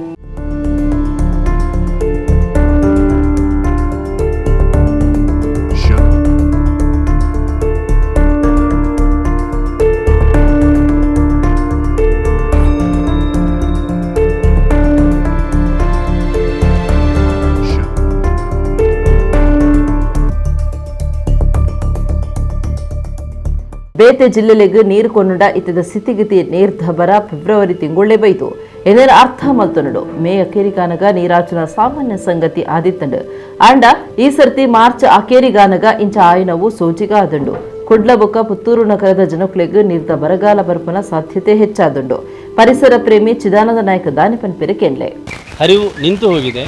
ಬೇತೆ ಜಿಲ್ಲೆಲೆಗ್ ನೀರು ಕೊಂಡ ಇತ್ತದ ಸ್ಥಿತಿಗತಿ ನೀರ್ಧ ಬರ ಫೆಬ್ರವರಿ ತಿಂಗೊಳ್ಳೆ ಬೈತು ಏನೇರ ಅರ್ಥ ಮಲ್ತೊನಡು. ಮೇ ಅಕೇರಿಗಾನಗ ನೀರಾಚುನ ಸಾಮಾನ್ಯ ಸಂಗತಿ ಆದಿತ್ತಂಡು. ಆಂಡ ಈ ಸರ್ತಿ ಮಾರ್ಚ್ ಅಕೇರಿಗಾನಗ ಇಂಚ ಆಯನವು ಸೋಜಿಗ ಆದಂಡು. ಕುಡ್ಲಬೊಕ್ಕ ಪುತ್ತೂರು ನಗರದ ಜನಕ್ಲೆಗ್ ನೀರ್ದ ಬರಗಾಲ ಬರ್ಪನ ಸಾಧ್ಯತೆ ಹೆಚ್ಚಾದುಂಡು. ಪರಿಸರ ಪ್ರೇಮಿ ಚಿದಾನಂದ ನಾಯಕ ದಾನಿಪನ್ ಪೆರಕೆನ್ಲೆ ಹರಿವು ನಿಂತು ಹೋಗಿದೆ.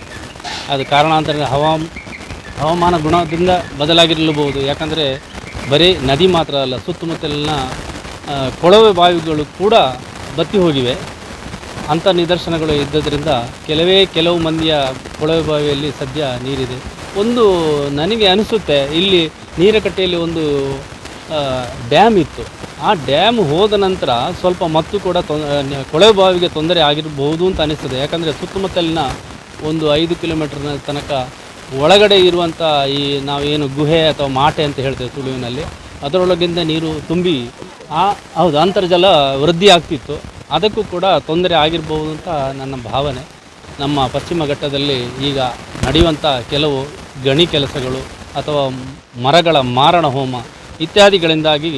ಅದು ಕಾರಣಾಂತರ ಹವಾಮಾನ ಗುಣದಿಂದ ಬದಲಾಗಿರಲಬಹುದು. ಯಾಕಂದರೆ ಬರೀ ನದಿ ಮಾತ್ರ ಅಲ್ಲ, ಸುತ್ತಮುತ್ತಲಿನ ಕೊಳವೆ ಬಾವಿಗಳು ಕೂಡ ಬತ್ತಿ ಹೋಗಿವೆ. ಅಂಥ ನಿದರ್ಶನಗಳು ಇದ್ದದರಿಂದ ಕೆಲವು ಮಂದಿಯ ಕೊಳವೆ ಬಾವಿಯಲ್ಲಿ ಸದ್ಯ ನೀರಿದೆ. ಒಂದು ನನಗೆ ಅನಿಸುತ್ತೆ, ಇಲ್ಲಿ ನೀರಕಟ್ಟೆಯಲ್ಲಿ ಒಂದು ಡ್ಯಾಮ್ ಇತ್ತು. ಆ ಡ್ಯಾಮ್ ಹೋದ ನಂತರ ಸ್ವಲ್ಪ ಮತ್ತು ಕೂಡ ಕೊಳವೆ ಬಾವಿಗೆ ತೊಂದರೆ ಆಗಿರಬಹುದು ಅಂತ ಅನಿಸ್ತದೆ. ಯಾಕಂದರೆ ಸುತ್ತಮುತ್ತಲಿನ ಒಂದು 5 ಕಿಲೋಮೀಟರ್ನ ತನಕ ಒಳಗಡೆ ಇರುವಂಥ ಈ ನಾವೇನು ಗುಹೆ ಅಥವಾ ಮಾಟೆ ಅಂತ ಹೇಳ್ತೇವೆ ತುಳುವಿನಲ್ಲಿ, ಅದರೊಳಗಿಂದ ನೀರು ತುಂಬಿ ಹೌದು ಅಂತರ್ಜಲ ವೃದ್ಧಿ ಆಗ್ತಿತ್ತು. ಅದಕ್ಕೂ ಕೂಡ ತೊಂದರೆ ಆಗಿರ್ಬೋದು ಅಂತ ನನ್ನ ಭಾವನೆ. ನಮ್ಮ ಪಶ್ಚಿಮ ಘಟ್ಟದಲ್ಲಿ ಈಗ ನಡೆಯುವಂಥ ಕೆಲವು ಗಣಿ ಕೆಲಸಗಳು ಅಥವಾ ಮರಗಳ ಮಾರಣ ಹೋಮ ಇತ್ಯಾದಿಗಳಿಂದಾಗಿ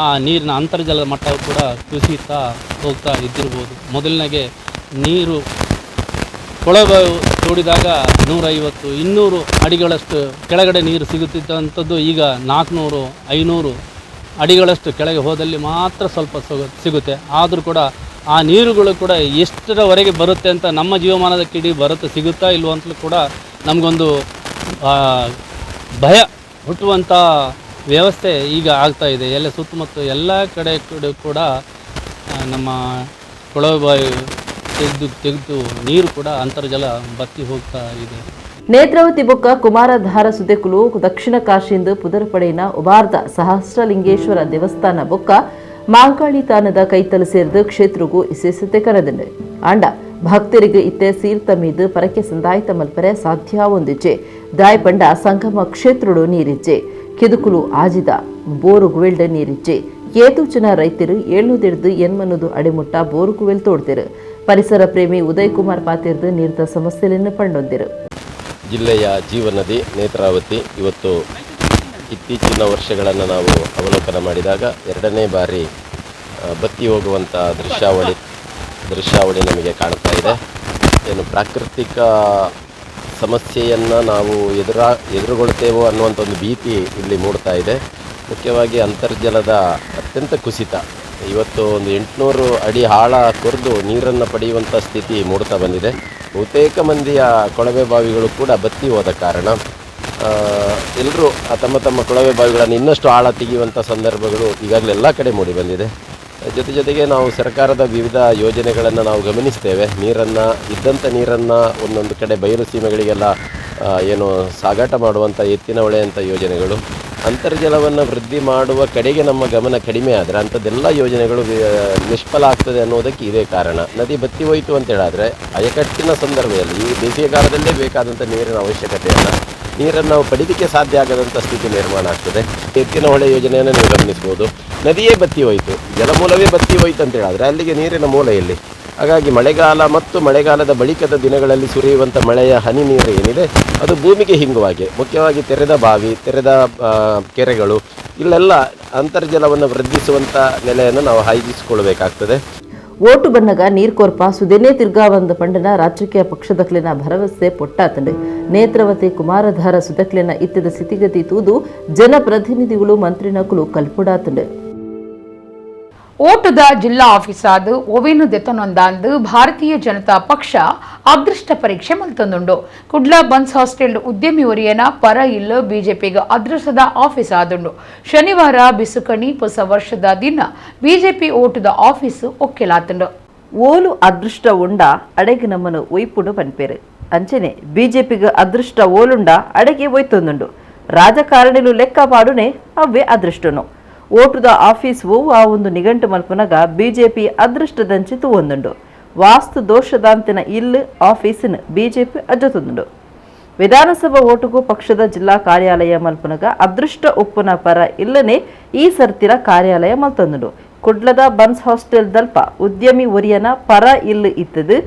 ಆ ನೀರಿನ ಅಂತರ್ಜಲದ ಮಟ್ಟವು ಕೂಡ ಕುಸಿಯುತ್ತಾ ಹೋಗ್ತಾ ಇದ್ದಿರ್ಬೋದು. ಮೊದಲಿನಾಗೆ ನೀರು ಕೊಳವೆ ತೋಡಿದಾಗ 150 200 ಅಡಿಗಳಷ್ಟು ಕೆಳಗಡೆ ನೀರು ಸಿಗುತ್ತಿದ್ದಂಥದ್ದು ಈಗ 400 500 ಅಡಿಗಳಷ್ಟು ಕೆಳಗೆ ಹೋದಲ್ಲಿ ಮಾತ್ರ ಸ್ವಲ್ಪ ಸಿಗುತ್ತೆ. ಆದರೂ ಕೂಡ ಆ ನೀರುಗಳು ಕೂಡ ಎಷ್ಟರವರೆಗೆ ಬರುತ್ತೆ ಅಂತ ನಮ್ಮ ಜೀವಮಾನದ ಕಿಡಿ ಬರುತ್ತೆ ಸಿಗುತ್ತಾ ಇಲ್ವೋ ಅಂತಲೂ ಕೂಡ ನಮಗೊಂದು ಭಯ ಹುಟ್ಟುವಂಥ ವ್ಯವಸ್ಥೆ ಈಗ ಆಗ್ತಾ ಇದೆ. ಎಲ್ಲ ಸುತ್ತಮುತ್ತ ಎಲ್ಲ ಕಡೆ ಕೂಡ ನಮ್ಮ ಕೊಳವೆ ಬಾವಿ ತೆಗೆದು ನೀರು ಕೂಡ ಅಂತರ್ಜಲ ಬತ್ತಿ ಹೋಗ್ತಾ ಇದೆ. ನೇತ್ರಾವತಿ ಬೊಕ್ಕ ಕುಮಾರಧಾರ ಸುದೆಕುಲು ದಕ್ಷಿಣ ಕಾಶಿಯಿಂದ ಪುದರ್ಪಡೆಯ ಉಬಾರ್ದ ಸಹಸ್ರಲಿಂಗೇಶ್ವರ ದೇವಸ್ಥಾನ ಬೊಕ್ಕ ಮಾಂಕಾಳಿ ತಾನದ ಕೈತಲು ಸೇರಿದ ಕ್ಷೇತ್ರಗೂ ವಿಶೇಷತೆ ಕರೆದಂಡು. ಆಂಡ ಭಕ್ತರಿಗೆ ಇತ್ತೆ ಸೀರ್ತ ಮೀದು ಪರಕೆ ಸಂದಾಯಿತ ಮಲ್ಪರೆ ಸಾಧ್ಯ ಒಂದಿಜ್ಜೆ. ದಾಯಪಂಡ ಸಂಗಮ ಕ್ಷೇತ್ರಡು ನೀರಿಜ್ಜೆ, ಕೆದುಕುಲು ಆಜಿದ ಬೋರುಗುವೆಲ್ಡ ನೀರಿಜ್ಜೆ. ಏತು ಜನ ರೈತರು 700 800 ಅಡಿಮುಟ್ಟ ಬೋರುಗುವೆಲ್ ತೋಡ್ತಿರು. ಪರಿಸರ ಪ್ರೇಮಿ ಉದಯ್ ಕುಮಾರ್ ಪಾತಿರ್ದು ನೀರ್ದ ಸಮಸ್ಯೆಯನ್ನು ಪಂಡೊಂದಿರು. ಜಿಲ್ಲೆಯ ಜೀವನದಿ ನೇತ್ರಾವತಿ ಇವತ್ತು ಇತ್ತೀಚಿನ ವರ್ಷಗಳನ್ನು ನಾವು ಅವಲೋಕನ ಮಾಡಿದಾಗ ಎರಡನೇ ಬಾರಿ ಬತ್ತಿ ಹೋಗುವಂಥ ದೃಶ್ಯಾವಳಿ ನಮಗೆ ಕಾಣ್ತಾ ಇದೆ. ಏನು ಪ್ರಾಕೃತಿಕ ಸಮಸ್ಯೆಯನ್ನು ನಾವು ಎದುರುಗೊಳ್ತೇವೋ ಅನ್ನುವಂಥ ಒಂದು ಭೀತಿ ಇಲ್ಲಿ ಮೂಡ್ತಾ ಇದೆ. ಮುಖ್ಯವಾಗಿ ಅಂತರ್ಜಲದ ಅತ್ಯಂತ ಕುಸಿತ, ಇವತ್ತು ಒಂದು 800 ಅಡಿ ಆಳ ಕೊರೆದು ನೀರನ್ನು ಪಡೆಯುವಂಥ ಸ್ಥಿತಿ ಮೂಡ್ತಾ ಬಂದಿದೆ. ಬಹುತೇಕ ಮಂದಿಯ ಕೊಳವೆ ಬಾವಿಗಳು ಕೂಡ ಬತ್ತಿ ಹೋದ ಕಾರಣ ಎಲ್ಲರೂ ತಮ್ಮ ತಮ್ಮ ಕೊಳವೆ ಬಾವಿಗಳನ್ನು ಇನ್ನಷ್ಟು ಆಳ ತೆಗೆಯುವಂಥ ಸಂದರ್ಭಗಳು ಈಗಾಗಲೇ ಎಲ್ಲ ಕಡೆ ಮೂಡಿ ಬಂದಿದೆ. ಜೊತೆ ಜೊತೆಗೆ ನಾವು ಸರ್ಕಾರದ ವಿವಿಧ ಯೋಜನೆಗಳನ್ನು ನಾವು ಗಮನಿಸ್ತೇವೆ. ನೀರನ್ನು ಇದ್ದಂಥ ನೀರನ್ನು ಒಂದೊಂದು ಕಡೆ ಬಯಲು ಸೀಮೆಗಳಿಗೆಲ್ಲ ಏನು ಸಾಗಾಟ ಮಾಡುವಂಥ ಎತ್ತಿನ ಹೊಳೆಯಂಥ ಯೋಜನೆಗಳು, ಅಂತರ್ಜಲವನ್ನು ವೃದ್ಧಿ ಮಾಡುವ ಕಡೆಗೆ ನಮ್ಮ ಗಮನ ಕಡಿಮೆ ಆದರೆ ಅಂಥದ್ದೆಲ್ಲ ಯೋಜನೆಗಳು ನಿಷ್ಫಲ ಆಗ್ತದೆ ಅನ್ನೋದಕ್ಕೆ ಇದೇ ಕಾರಣ. ನದಿ ಬತ್ತಿ ಹೋಯಿತು ಅಂತ ಹೇಳಿದ್ರೆ ಅಯಕಟ್ಟಿನ ಸಂದರ್ಭದಲ್ಲಿ ಈ ಬೇಸಿಗೆಗಾಲದಲ್ಲೇ ಬೇಕಾದಂಥ ನೀರಿನ ಅವಶ್ಯಕತೆಯನ್ನು ನೀರನ್ನು ನಾವು ಪಡೀಲಿಕ್ಕೆ ಸಾಧ್ಯ ಆಗದಂಥ ಸ್ಥಿತಿ ನಿರ್ಮಾಣ ಆಗ್ತದೆ. ಎತ್ತಿನ ಹೊಳೆ ಯೋಜನೆಯನ್ನು ನೀವು ಗಮನಿಸ್ಬೋದು. ನದಿಯೇ ಬತ್ತಿ ಹೋಯಿತು, ಜಲಮೂಲವೇ ಬತ್ತಿ ಹೋಯಿತು ಅಂತ ಹೇಳಿದ್ರೆ ಅಲ್ಲಿಗೆ ನೀರಿನ ಮೂಲ ಎಲ್ಲಿ? ಹಾಗಾಗಿ ಮಳೆಗಾಲ ಮತ್ತು ಮಳೆಗಾಲದ ಬಳಿಕದ ದಿನಗಳಲ್ಲಿ ಸುರಿಯುವಂಥ ಮಳೆಯ ಹನಿ ನೀರು ಏನಿದೆ ಅದು ಭೂಮಿಗೆ ಹಿಂಗುವಾಗೆ, ಮುಖ್ಯವಾಗಿ ತೆರೆದ ಬಾವಿ, ತೆರೆದ ಕೆರೆಗಳು, ಇಲ್ಲೆಲ್ಲ ಅಂತರ್ಜಲವನ್ನು ವೃದ್ಧಿಸುವಂಥ ನೆಲೆಯನ್ನು ನಾವು ಹಾಯಿಸಿಕೊಳ್ಬೇಕಾಗ್ತದೆ. ಓಟು ಬನ್ನಗ ನೀರ್ಕೊರ್ಪ ಸುದೇನೇ ತಿರ್ಗಾವಂದ ಪಂಡನ ರಾಜಕೀಯ ಪಕ್ಷದಕ್ಲಿನ ಭರವಸೆ ಪೊಟ್ಟಾತಂಡು. ನೇತ್ರಾವತಿ ಕುಮಾರಧಾರ ಸುದಕ್ಲಿನ ಇತ್ತದ ಸ್ಥಿತಿಗತಿ ತೂದು ಜನಪ್ರತಿನಿಧಿಗಳು ಮಂತ್ರಿನಕುಲು ಕಲ್ಪುಡಾತಂಡು. ಓಟದ ಜಿಲ್ಲಾ ಆಫೀಸಾದ ಒವೇನು ದೆತನೊಂದಾಂದು ಭಾರತೀಯ ಜನತಾ ಪಕ್ಷ ಅದೃಷ್ಟ ಪರೀಕ್ಷೆ ಮಲ್ತೊಂದುಂಡು. ಕುಡ್ಲ ಬನ್ಸ್ ಹಾಸ್ಟೆಲ್ ಉದ್ಯಮಿ ಒರಿಯನ ಪರ ಇಲ್ಲ ಬಿಜೆಪಿಗೆ ಅದೃಷ್ಟದ ಆಫೀಸ್ ಆದುಂಡು. ಶನಿವಾರ ಬಿಸುಕಣಿ ಹೊಸ ವರ್ಷದ ದಿನ ಬಿಜೆಪಿ ಓಟದ ಆಫೀಸ್ ಒಕ್ಕೆಲಾತುಂಡು. ಓಲು ಅದೃಷ್ಟ ಉಂಡ ಅಡೆಗೆ ನಮ್ಮನು ಒಯ್ಪುಡು ಪನ್ಪೇರು. ಅಂಚನೆ ಬಿಜೆಪಿಗೆ ಅದೃಷ್ಟ ಓಲುಂಡ ಅಡೆಗೆ ಒಯ್ತೊಂದುಂಡು. ರಾಜಕಾರಣಿಲು ಲೆಕ್ಕ ಪಾಡುನೆ ಅವ್ವೆ ಅದೃಷ್ಟನು. ಓಟುದ ಆಫೀಸ್ ಓವು ಆ ಒಂದು ನಿಘಂಟು ಮಲ್ಪನಗ ಬಿಜೆಪಿ ಅದೃಷ್ಟದಂಚಿ ತೂವೊಂದುಂಡು. ವಾಸ್ತು ದೋಷದಾಂತಿನ ಇಲ್ಲು ಆಫೀಸಿನ ಬಿಜೆಪಿ ಅಜ್ಜತೊಂದುಂಡು. ವಿಧಾನಸಭಾ ಓಟುಗೂ ಪಕ್ಷದ ಜಿಲ್ಲಾ ಕಾರ್ಯಾಲಯ ಮಲ್ಪನಗ ಅದೃಷ್ಟ ಉಪ್ಪುನ ಪರ ಇಲ್ಲನೆ ಈ ಸರ್ತಿರ ಕಾರ್ಯಾಲಯ ಮಲ್ತೊಂದುಂಡು. ಕುಡ್ಲದ ಬನ್ಸ್ ಹಾಸ್ಟೆಲ್ ದಲ್ಪ ಉದ್ಯಮಿ ಒರಿಯನ ಪರ ಇಲ್ಲು ಇತ್ತದು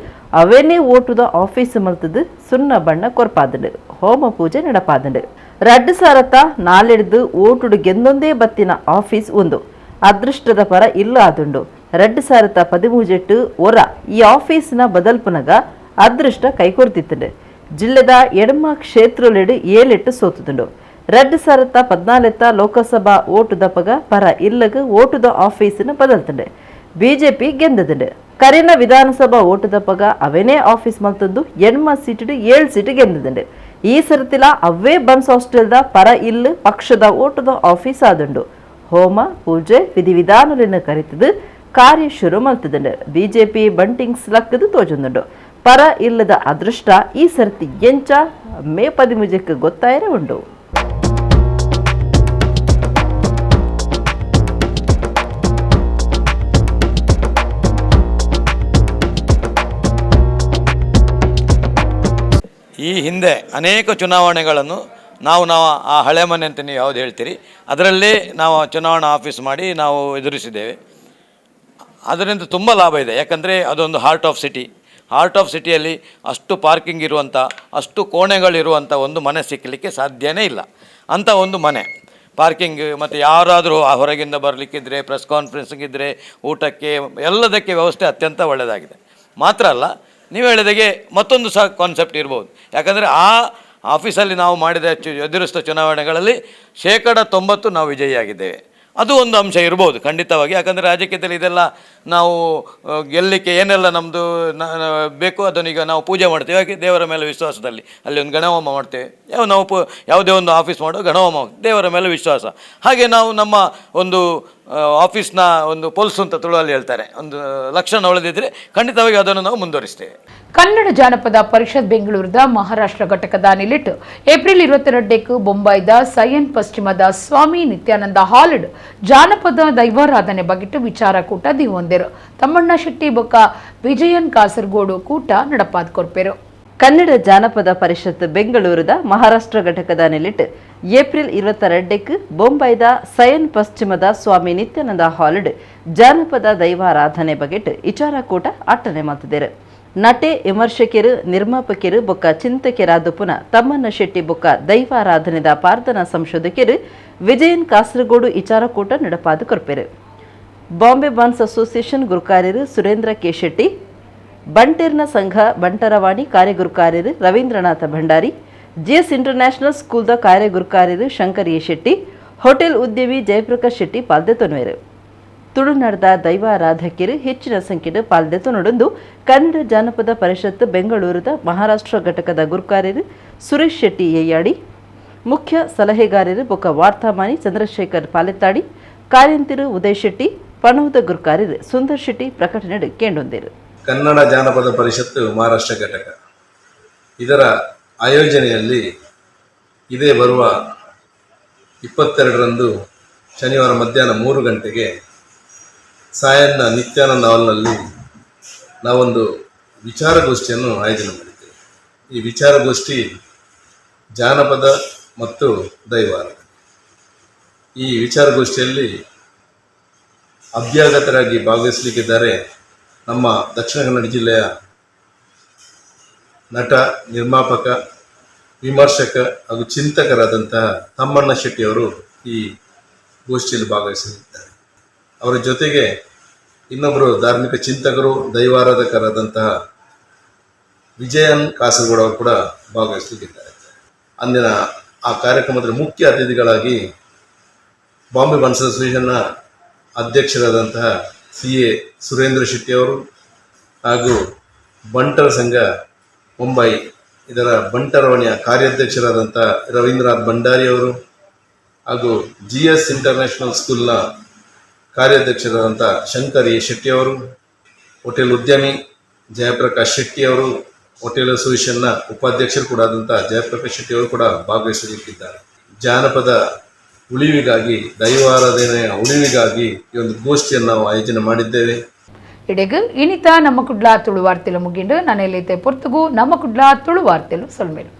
ಅವೇನೇ ಓಟುದ ಆಫೀಸ್ ಮಲ್ತದು ಸುಣ್ಣ ಬಣ್ಣ ಕೊರ್ಪಾದಂಡು ಹೋಮ ಪೂಜೆ ನಡಪಾದಂಡು. ರಡ್ಡು ಸಾರತ್ತ ನಾಲೆಡ್ದು ಓಟುಡು ಗೆಂದೊಂದೇ ಬತ್ತಿನ ಆಫೀಸ್ ಒಂದು ಅದೃಷ್ಟದ ಪರ ಇಲ್ಲ ಆದುಂಡು. ರಡ್ಡು ಸಾರತ್ತ ಪದಿಮೂಜೆಟ್ಟು ಒರ ಈ ಆಫೀಸ್ನ ಬದಲ್ಪುನಗ ಅದೃಷ್ಟ ಕೈಕೊರ್ತಿತ್ತುಂಡು. ಜಿಲ್ಲೆದ ಎಡಮ ಕ್ಷೇತ್ರಲೆಡು ಏಳೆಟ್ಟು ಸೋತುದುಂಡು. ರಡ್ಡು ಸಾರತ್ತ ಪದ್ನಾಲೆತ್ತ ಲೋಕಸಭಾ ಓಟುದಪಗ ಪರ ಇಲ್ಲಗ ಓಟುದ ಆಫೀಸಿನ ಬದಲ್ತುಂಡು. ಬಿಜೆಪಿ ಗೆಂದದುಂಡು. ಕರಿನ ವಿಧಾನಸಭಾ ಓಟುದಪಗ ಅವೇನೇ ಆಫೀಸ್ ಮಲ್ತಂದು ಎಣ್ಮ ಸೀಟು 7 ಸೀಟು ಗೆಂದದುಂಡು. ಈ ಸರತಿಲ ಅವ್ವೇ ಬನ್ಸ್ ಹಾಸ್ಟೆಲ್ದ ಪರ ಇಲ್ಲು ಪಕ್ಷದ ಓಟದ ಆಫೀಸ್ ಆದುಂಡು. ಹೋಮ ಪೂಜೆ ವಿಧಿವಿಧಾನಗಳನ್ನು ಕರಿತದು ಕಾರ್ಯ ಶುರು ಮಲ್ತದುಂಡು. ಬಿಜೆಪಿ ಬಂಟಿಂಗ್ಸ್ ಲಕ್ಕದು ತೋಜೊಂದುಂಡು. ಪರ ಇಲ್ಲದ ಅದೃಷ್ಟ ಈ ಸರ್ತಿ ಎಂಚ ಮೇ 13ಕ್ಕೆ ಗೊತ್ತಾಯರೆ ಉಂಡು. ಈ ಹಿಂದೆ ಅನೇಕ ಚುನಾವಣೆಗಳನ್ನು ನಾವು ನಾವು ಆ ಹಳೆ ಮನೆ ಅಂತ ನೀವು ಯಾವುದು ಹೇಳ್ತೀರಿ ಅದರಲ್ಲೇ ನಾವು ಚುನಾವಣಾ ಆಫೀಸ್ ಮಾಡಿ ನಾವು ಎದುರಿಸಿದ್ದೇವೆ. ಅದರಿಂದ ತುಂಬ ಲಾಭ ಇದೆ. ಯಾಕಂದರೆ ಅದೊಂದು heart of city. Heart of ಸಿಟಿಯಲ್ಲಿ ಅಷ್ಟು ಪಾರ್ಕಿಂಗ್ ಇರುವಂಥ, ಅಷ್ಟು ಕೋಣೆಗಳಿರುವಂಥ ಒಂದು ಮನೆ ಸಿಕ್ಕಲಿಕ್ಕೆ ಸಾಧ್ಯನೇ ಇಲ್ಲ. ಅಂಥ ಒಂದು ಮನೆ, ಪಾರ್ಕಿಂಗ್ ಮತ್ತು ಯಾರಾದರೂ ಆ ಹೊರಗಿಂದ ಬರಲಿಕ್ಕಿದ್ರೆ, ಪ್ರೆಸ್ ಕಾನ್ಫರೆನ್ಸ್ಗಿದ್ದರೆ, ಊಟಕ್ಕೆ ಎಲ್ಲದಕ್ಕೆ ವ್ಯವಸ್ಥೆ ಅತ್ಯಂತ ಒಳ್ಳೆಯದಾಗಿದೆ. ಮಾತ್ರ ಅಲ್ಲ, ನೀವು ಹೇಳಿದಾಗೆ ಮತ್ತೊಂದು ಸಹ ಕಾನ್ಸೆಪ್ಟ್ ಇರ್ಬೋದು. ಯಾಕಂದರೆ ಆ ಆಫೀಸಲ್ಲಿ ನಾವು ಮಾಡಿದ ಎದುರಿಸಿದ ಚುನಾವಣೆಗಳಲ್ಲಿ 90% ನಾವು ವಿಜಯಿಯಾಗಿದ್ದೇವೆ. ಅದು ಒಂದು ಅಂಶ ಇರ್ಬೋದು ಖಂಡಿತವಾಗಿ. ಯಾಕಂದರೆ ರಾಜಕೀಯದಲ್ಲಿ ಇದೆಲ್ಲ ನಾವು ಗೆಲ್ಲಲಿಕ್ಕೆ ಏನೆಲ್ಲ ನಮ್ಮದು ಬೇಕು ಅದನ್ನು ಈಗ ನಾವು ಪೂಜೆ ಮಾಡ್ತೇವೆ. ಯಾಕೆ ದೇವರ ಮೇಲೆ ವಿಶ್ವಾಸದಲ್ಲಿ ಅಲ್ಲಿ ಒಂದು ಗಣಹೋಮ ಮಾಡ್ತೇವೆ. ನಾವು ಯಾವುದೇ ಒಂದು ಆಫೀಸ್ ಮಾಡೋ ಗಣಹೋಮ, ದೇವರ ಮೇಲೆ ವಿಶ್ವಾಸ. ಹಾಗೆ ನಾವು ನಮ್ಮ ಒಂದು ಆಫೀಸ್ನ ಒಂದು ಪೊಲ್ಸು ಅಂತ ತುಳುವಲ್ಲಿ ಹೇಳ್ತಾರೆ, ಒಂದು ಲಕ್ಷಣ ಒಳೆದಿದ್ದರೆ ಖಂಡಿತವಾಗಿ ಅದನ್ನು ನಾವು ಮುಂದುವರಿಸ್ತೇವೆ. ಕನ್ನಡ ಜಾನಪದ ಪರಿಷತ್ ಬೆಂಗಳೂರದ ಮಹಾರಾಷ್ಟ್ರ ಘಟಕದ ನಿಲಿಟ್ ಏಪ್ರಿಲ್ 22ಕ್ಕೆ ಬೊಂಬಾಯ್ದ ಸಯನ್ ಪಶ್ಚಿಮದ ಸ್ವಾಮಿ ನಿತ್ಯಾನಂದ ಹಾಲ್ಡ್ ಜಾನಪದ ದೈವಾರಾಧನೆ ಬಗೆಟ್ಟು ವಿಚಾರಕೂಟ ದಿವೊಂದೆರು. ತಮ್ಮಣ್ಣ ಶೆಟ್ಟಿ ಬೊಕ್ಕ ವಿಜಯನ್ ಕಾಸರಗೋಡು ಕೂಟ ನಡಪಾದ್ ಕೊರ್ಪೆರು. ಕನ್ನಡ ಜಾನಪದ ಪರಿಷತ್ ಬೆಂಗಳೂರದ ಮಹಾರಾಷ್ಟ್ರ ಘಟಕದ ನಿಲಿಟ್ ಏಪ್ರಿಲ್ 22ಕ್ಕೆ ಬೊಂಬೈದ ಸಯನ್ ಪಶ್ಚಿಮದ ಸ್ವಾಮಿ ನಿತ್ಯಾನಂದ ಹಾಲ್ಡ್ ಜಾನಪದ ದೈವಾರಾಧನೆ ಬಗೆಟ್ ವಿಚಾರಕೂಟ ಅಟ್ಟನೆ ಮಾತಿದರು. ನಟೆ ವಿಮರ್ಶಕರು ನಿರ್ಮಾಪಕರು ಬೊಕ್ಕ ಚಿಂತಕರಾದ ಪುನ ತಮ್ಮಣ್ಣ ಶೆಟ್ಟಿ ಬೊಕ್ಕ ದೈವಾರಾಧನೆದ ಪಾರ್ದನ ಸಂಶೋಧಕರು ವಿಜಯನ್ ಕಾಸರಗೋಡು ವಿಚಾರಕೂಟ ನಡಪಾದು ಕೊರ್ಪೆರು. ಬಾಂಬೆ ಬನ್ಸ್ ಅಸೋಸಿಯೇಷನ್ ಗುರುಕಾರ್ಯರು ಸುರೇಂದ್ರ ಕೆ ಶೆಟ್ಟಿ, ಬಂಟೆರ್ನ ಸಂಘ ಬಂಟರವಾಣಿ ಕಾರ್ಯಗುರುಕಾರ್ಯರು ರವೀಂದ್ರನಾಥ ಭಂಡಾರಿ, ಜಿಎಸ್ ಇಂಟರ್ನ್ಯಾಷನಲ್ ಸ್ಕೂಲ್ದ ಕಾರ್ಯಗುರುಕಾರ್ಯರು ಶಂಕರ್ ಎ ಶೆಟ್ಟಿ, ಹೋಟೆಲ್ ಉದ್ಯಮಿ ಜಯಪ್ರಕಾಶ್ ಶೆಟ್ಟಿ ಪಾಲ್ದೆ ತೊನ್ವೇರು. ತುಳುನಾಡದ ದೈವಾರಾಧಕರು ಹೆಚ್ಚಿನ ಸಂಖ್ಯೆಡು ಪಾಲ್ದೆ ತೊನೊಡೊಂದು ಕನ್ನಡ ಜಾನಪದ ಪರಿಷತ್ ಬೆಂಗಳೂರದ ಮಹಾರಾಷ್ಟ್ರ ಘಟಕದ ಗುರುಕಾರ್ಯರು ಸುರೇಶ್ ಶೆಟ್ಟಿ ಯಯ್ಯಾಡಿ, ಮುಖ್ಯ ಸಲಹೆಗಾರರು ಬೊಕ್ಕ ವಾರ್ತಾಮಾನಿ ಚಂದ್ರಶೇಖರ್ ಪಾಲೆತ್ತಾಡಿ, ಕಾರ್ಯಂತಿರು ಉದಯ್ ಶೆಟ್ಟಿ, ಪಣವುದ ಗುರುಕಾರ್ಯರು ಸುಂದರ್ ಶೆಟ್ಟಿ ಪ್ರಕಟಣೆ ಕೇಂಡೊಂದಿರು. ಕನ್ನಡ ಜಾನಪದ ಪರಿಷತ್ತು ಮಹಾರಾಷ್ಟ್ರ ಘಟಕ ಇದರ ಆಯೋಜನೆಯಲ್ಲಿ ಇದೇ ಬರುವ 22ರಂದು ಶನಿವಾರ ಮಧ್ಯಾಹ್ನ 3 ಗಂಟೆಗೆ ಸಾಯನ್ನ ನಿತ್ಯಾನಂದ ಹಾಲ್ನಲ್ಲಿ ನಾವೊಂದು ವಿಚಾರಗೋಷ್ಠಿಯನ್ನು ಆಯೋಜನೆ ಮಾಡಿದ್ದೇವೆ. ಈ ವಿಚಾರಗೋಷ್ಠಿ ಜಾನಪದ ಮತ್ತು ದೈವಾರಾಧನೆ. ಈ ವಿಚಾರಗೋಷ್ಠಿಯಲ್ಲಿ ಅಭ್ಯಾಗತರಾಗಿ ಭಾಗವಹಿಸಲಿಕ್ಕಿದ್ದಾರೆ ನಮ್ಮ ದಕ್ಷಿಣ ಕನ್ನಡ ಜಿಲ್ಲೆಯ ನಟ, ನಿರ್ಮಾಪಕ, ವಿಮರ್ಶಕ ಹಾಗೂ ಚಿಂತಕರಾದಂತಹ ತಮ್ಮಣ್ಣ ಶೆಟ್ಟಿಯವರು ಈ ಗೋಷ್ಠಿಯಲ್ಲಿ ಭಾಗವಹಿಸಲಿದ್ದಾರೆ. ಅವರ ಜೊತೆಗೆ ಇನ್ನೊಬ್ಬರು ಧಾರ್ಮಿಕ ಚಿಂತಕರು, ದೈವಾರಾಧಕರಾದಂತಹ ವಿಜಯನ್ ಕಾಸರಗೋಡು ಅವರು ಕೂಡ ಭಾಗವಹಿಸಲಿಕ್ಕಿದ್ದಾರೆ. ಅಂದಿನ ಆ ಕಾರ್ಯಕ್ರಮದ ಮುಖ್ಯ ಅತಿಥಿಗಳಾಗಿ ಬಾಂಬೆ ಬಂಟ್ಸ್ ಅಸೋಸಿಯೇಷನ್ನ ಅಧ್ಯಕ್ಷರಾದಂತಹ ಸಿ.ಎ. ಸುರೇಂದ್ರ ಶೆಟ್ಟಿ ಅವರು ಹಾಗೂ ಬಂಟರ ಸಂಘ ಮುಂಬೈ ಇದರ ಬಂಟರವಣಿಯ ಕಾರ್ಯಾಧ್ಯಕ್ಷರಾದಂಥ ರವೀಂದ್ರನಾಥ್ ಭಂಡಾರಿ ಅವರು ಹಾಗೂ ಜಿ.ಎಸ್. ಇಂಟರ್ನ್ಯಾಷನಲ್ ಸ್ಕೂಲ್ನ ಕಾರ್ಯಾಧ್ಯಕ್ಷರಾದಂಥ ಶಂಕರ್ ಎ ಶೆಟ್ಟಿ ಅವರು, ಹೋಟೆಲ್ ಉದ್ಯಮಿ ಜಯಪ್ರಕಾಶ್ ಶೆಟ್ಟಿ ಅವರು, ಹೋಟೆಲ್ ಅಸೋಸಿಯೇಷನ್ನ ಉಪಾಧ್ಯಕ್ಷರು ಕೂಡ ಆದಂಥ ಜಯಪ್ರಕಾಶ್ ಶೆಟ್ಟಿ ಅವರು ಕೂಡ ಭಾಗವಹಿಸಲಿಕ್ಕಿದ್ದಾರೆ. ಜಾನಪದ ಉಳಿವಿಗಾಗಿ, ದೈವಾರಾಧನೆಯ ಉಳಿವಿಗಾಗಿ ಈ ಒಂದು ಗೋಷ್ಠಿಯನ್ನು ನಾವು ಆಯೋಜನೆ ಮಾಡಿದ್ದೇವೆ. ಇಡೆಗ್ ಇನಿತ ನಮ್ಮ ಕುಡ್ಲ ತುಳುವಾರ್ತೆಲು ಮುಗಿಂಡು. ನನಲತೆ ಪೊರ್ತುಗು ನಮ್ಮ ಕುಡ್ಲ ತುಳುವಾರ್ತೆಲು. ಸೊಲ್ಮೆಲು.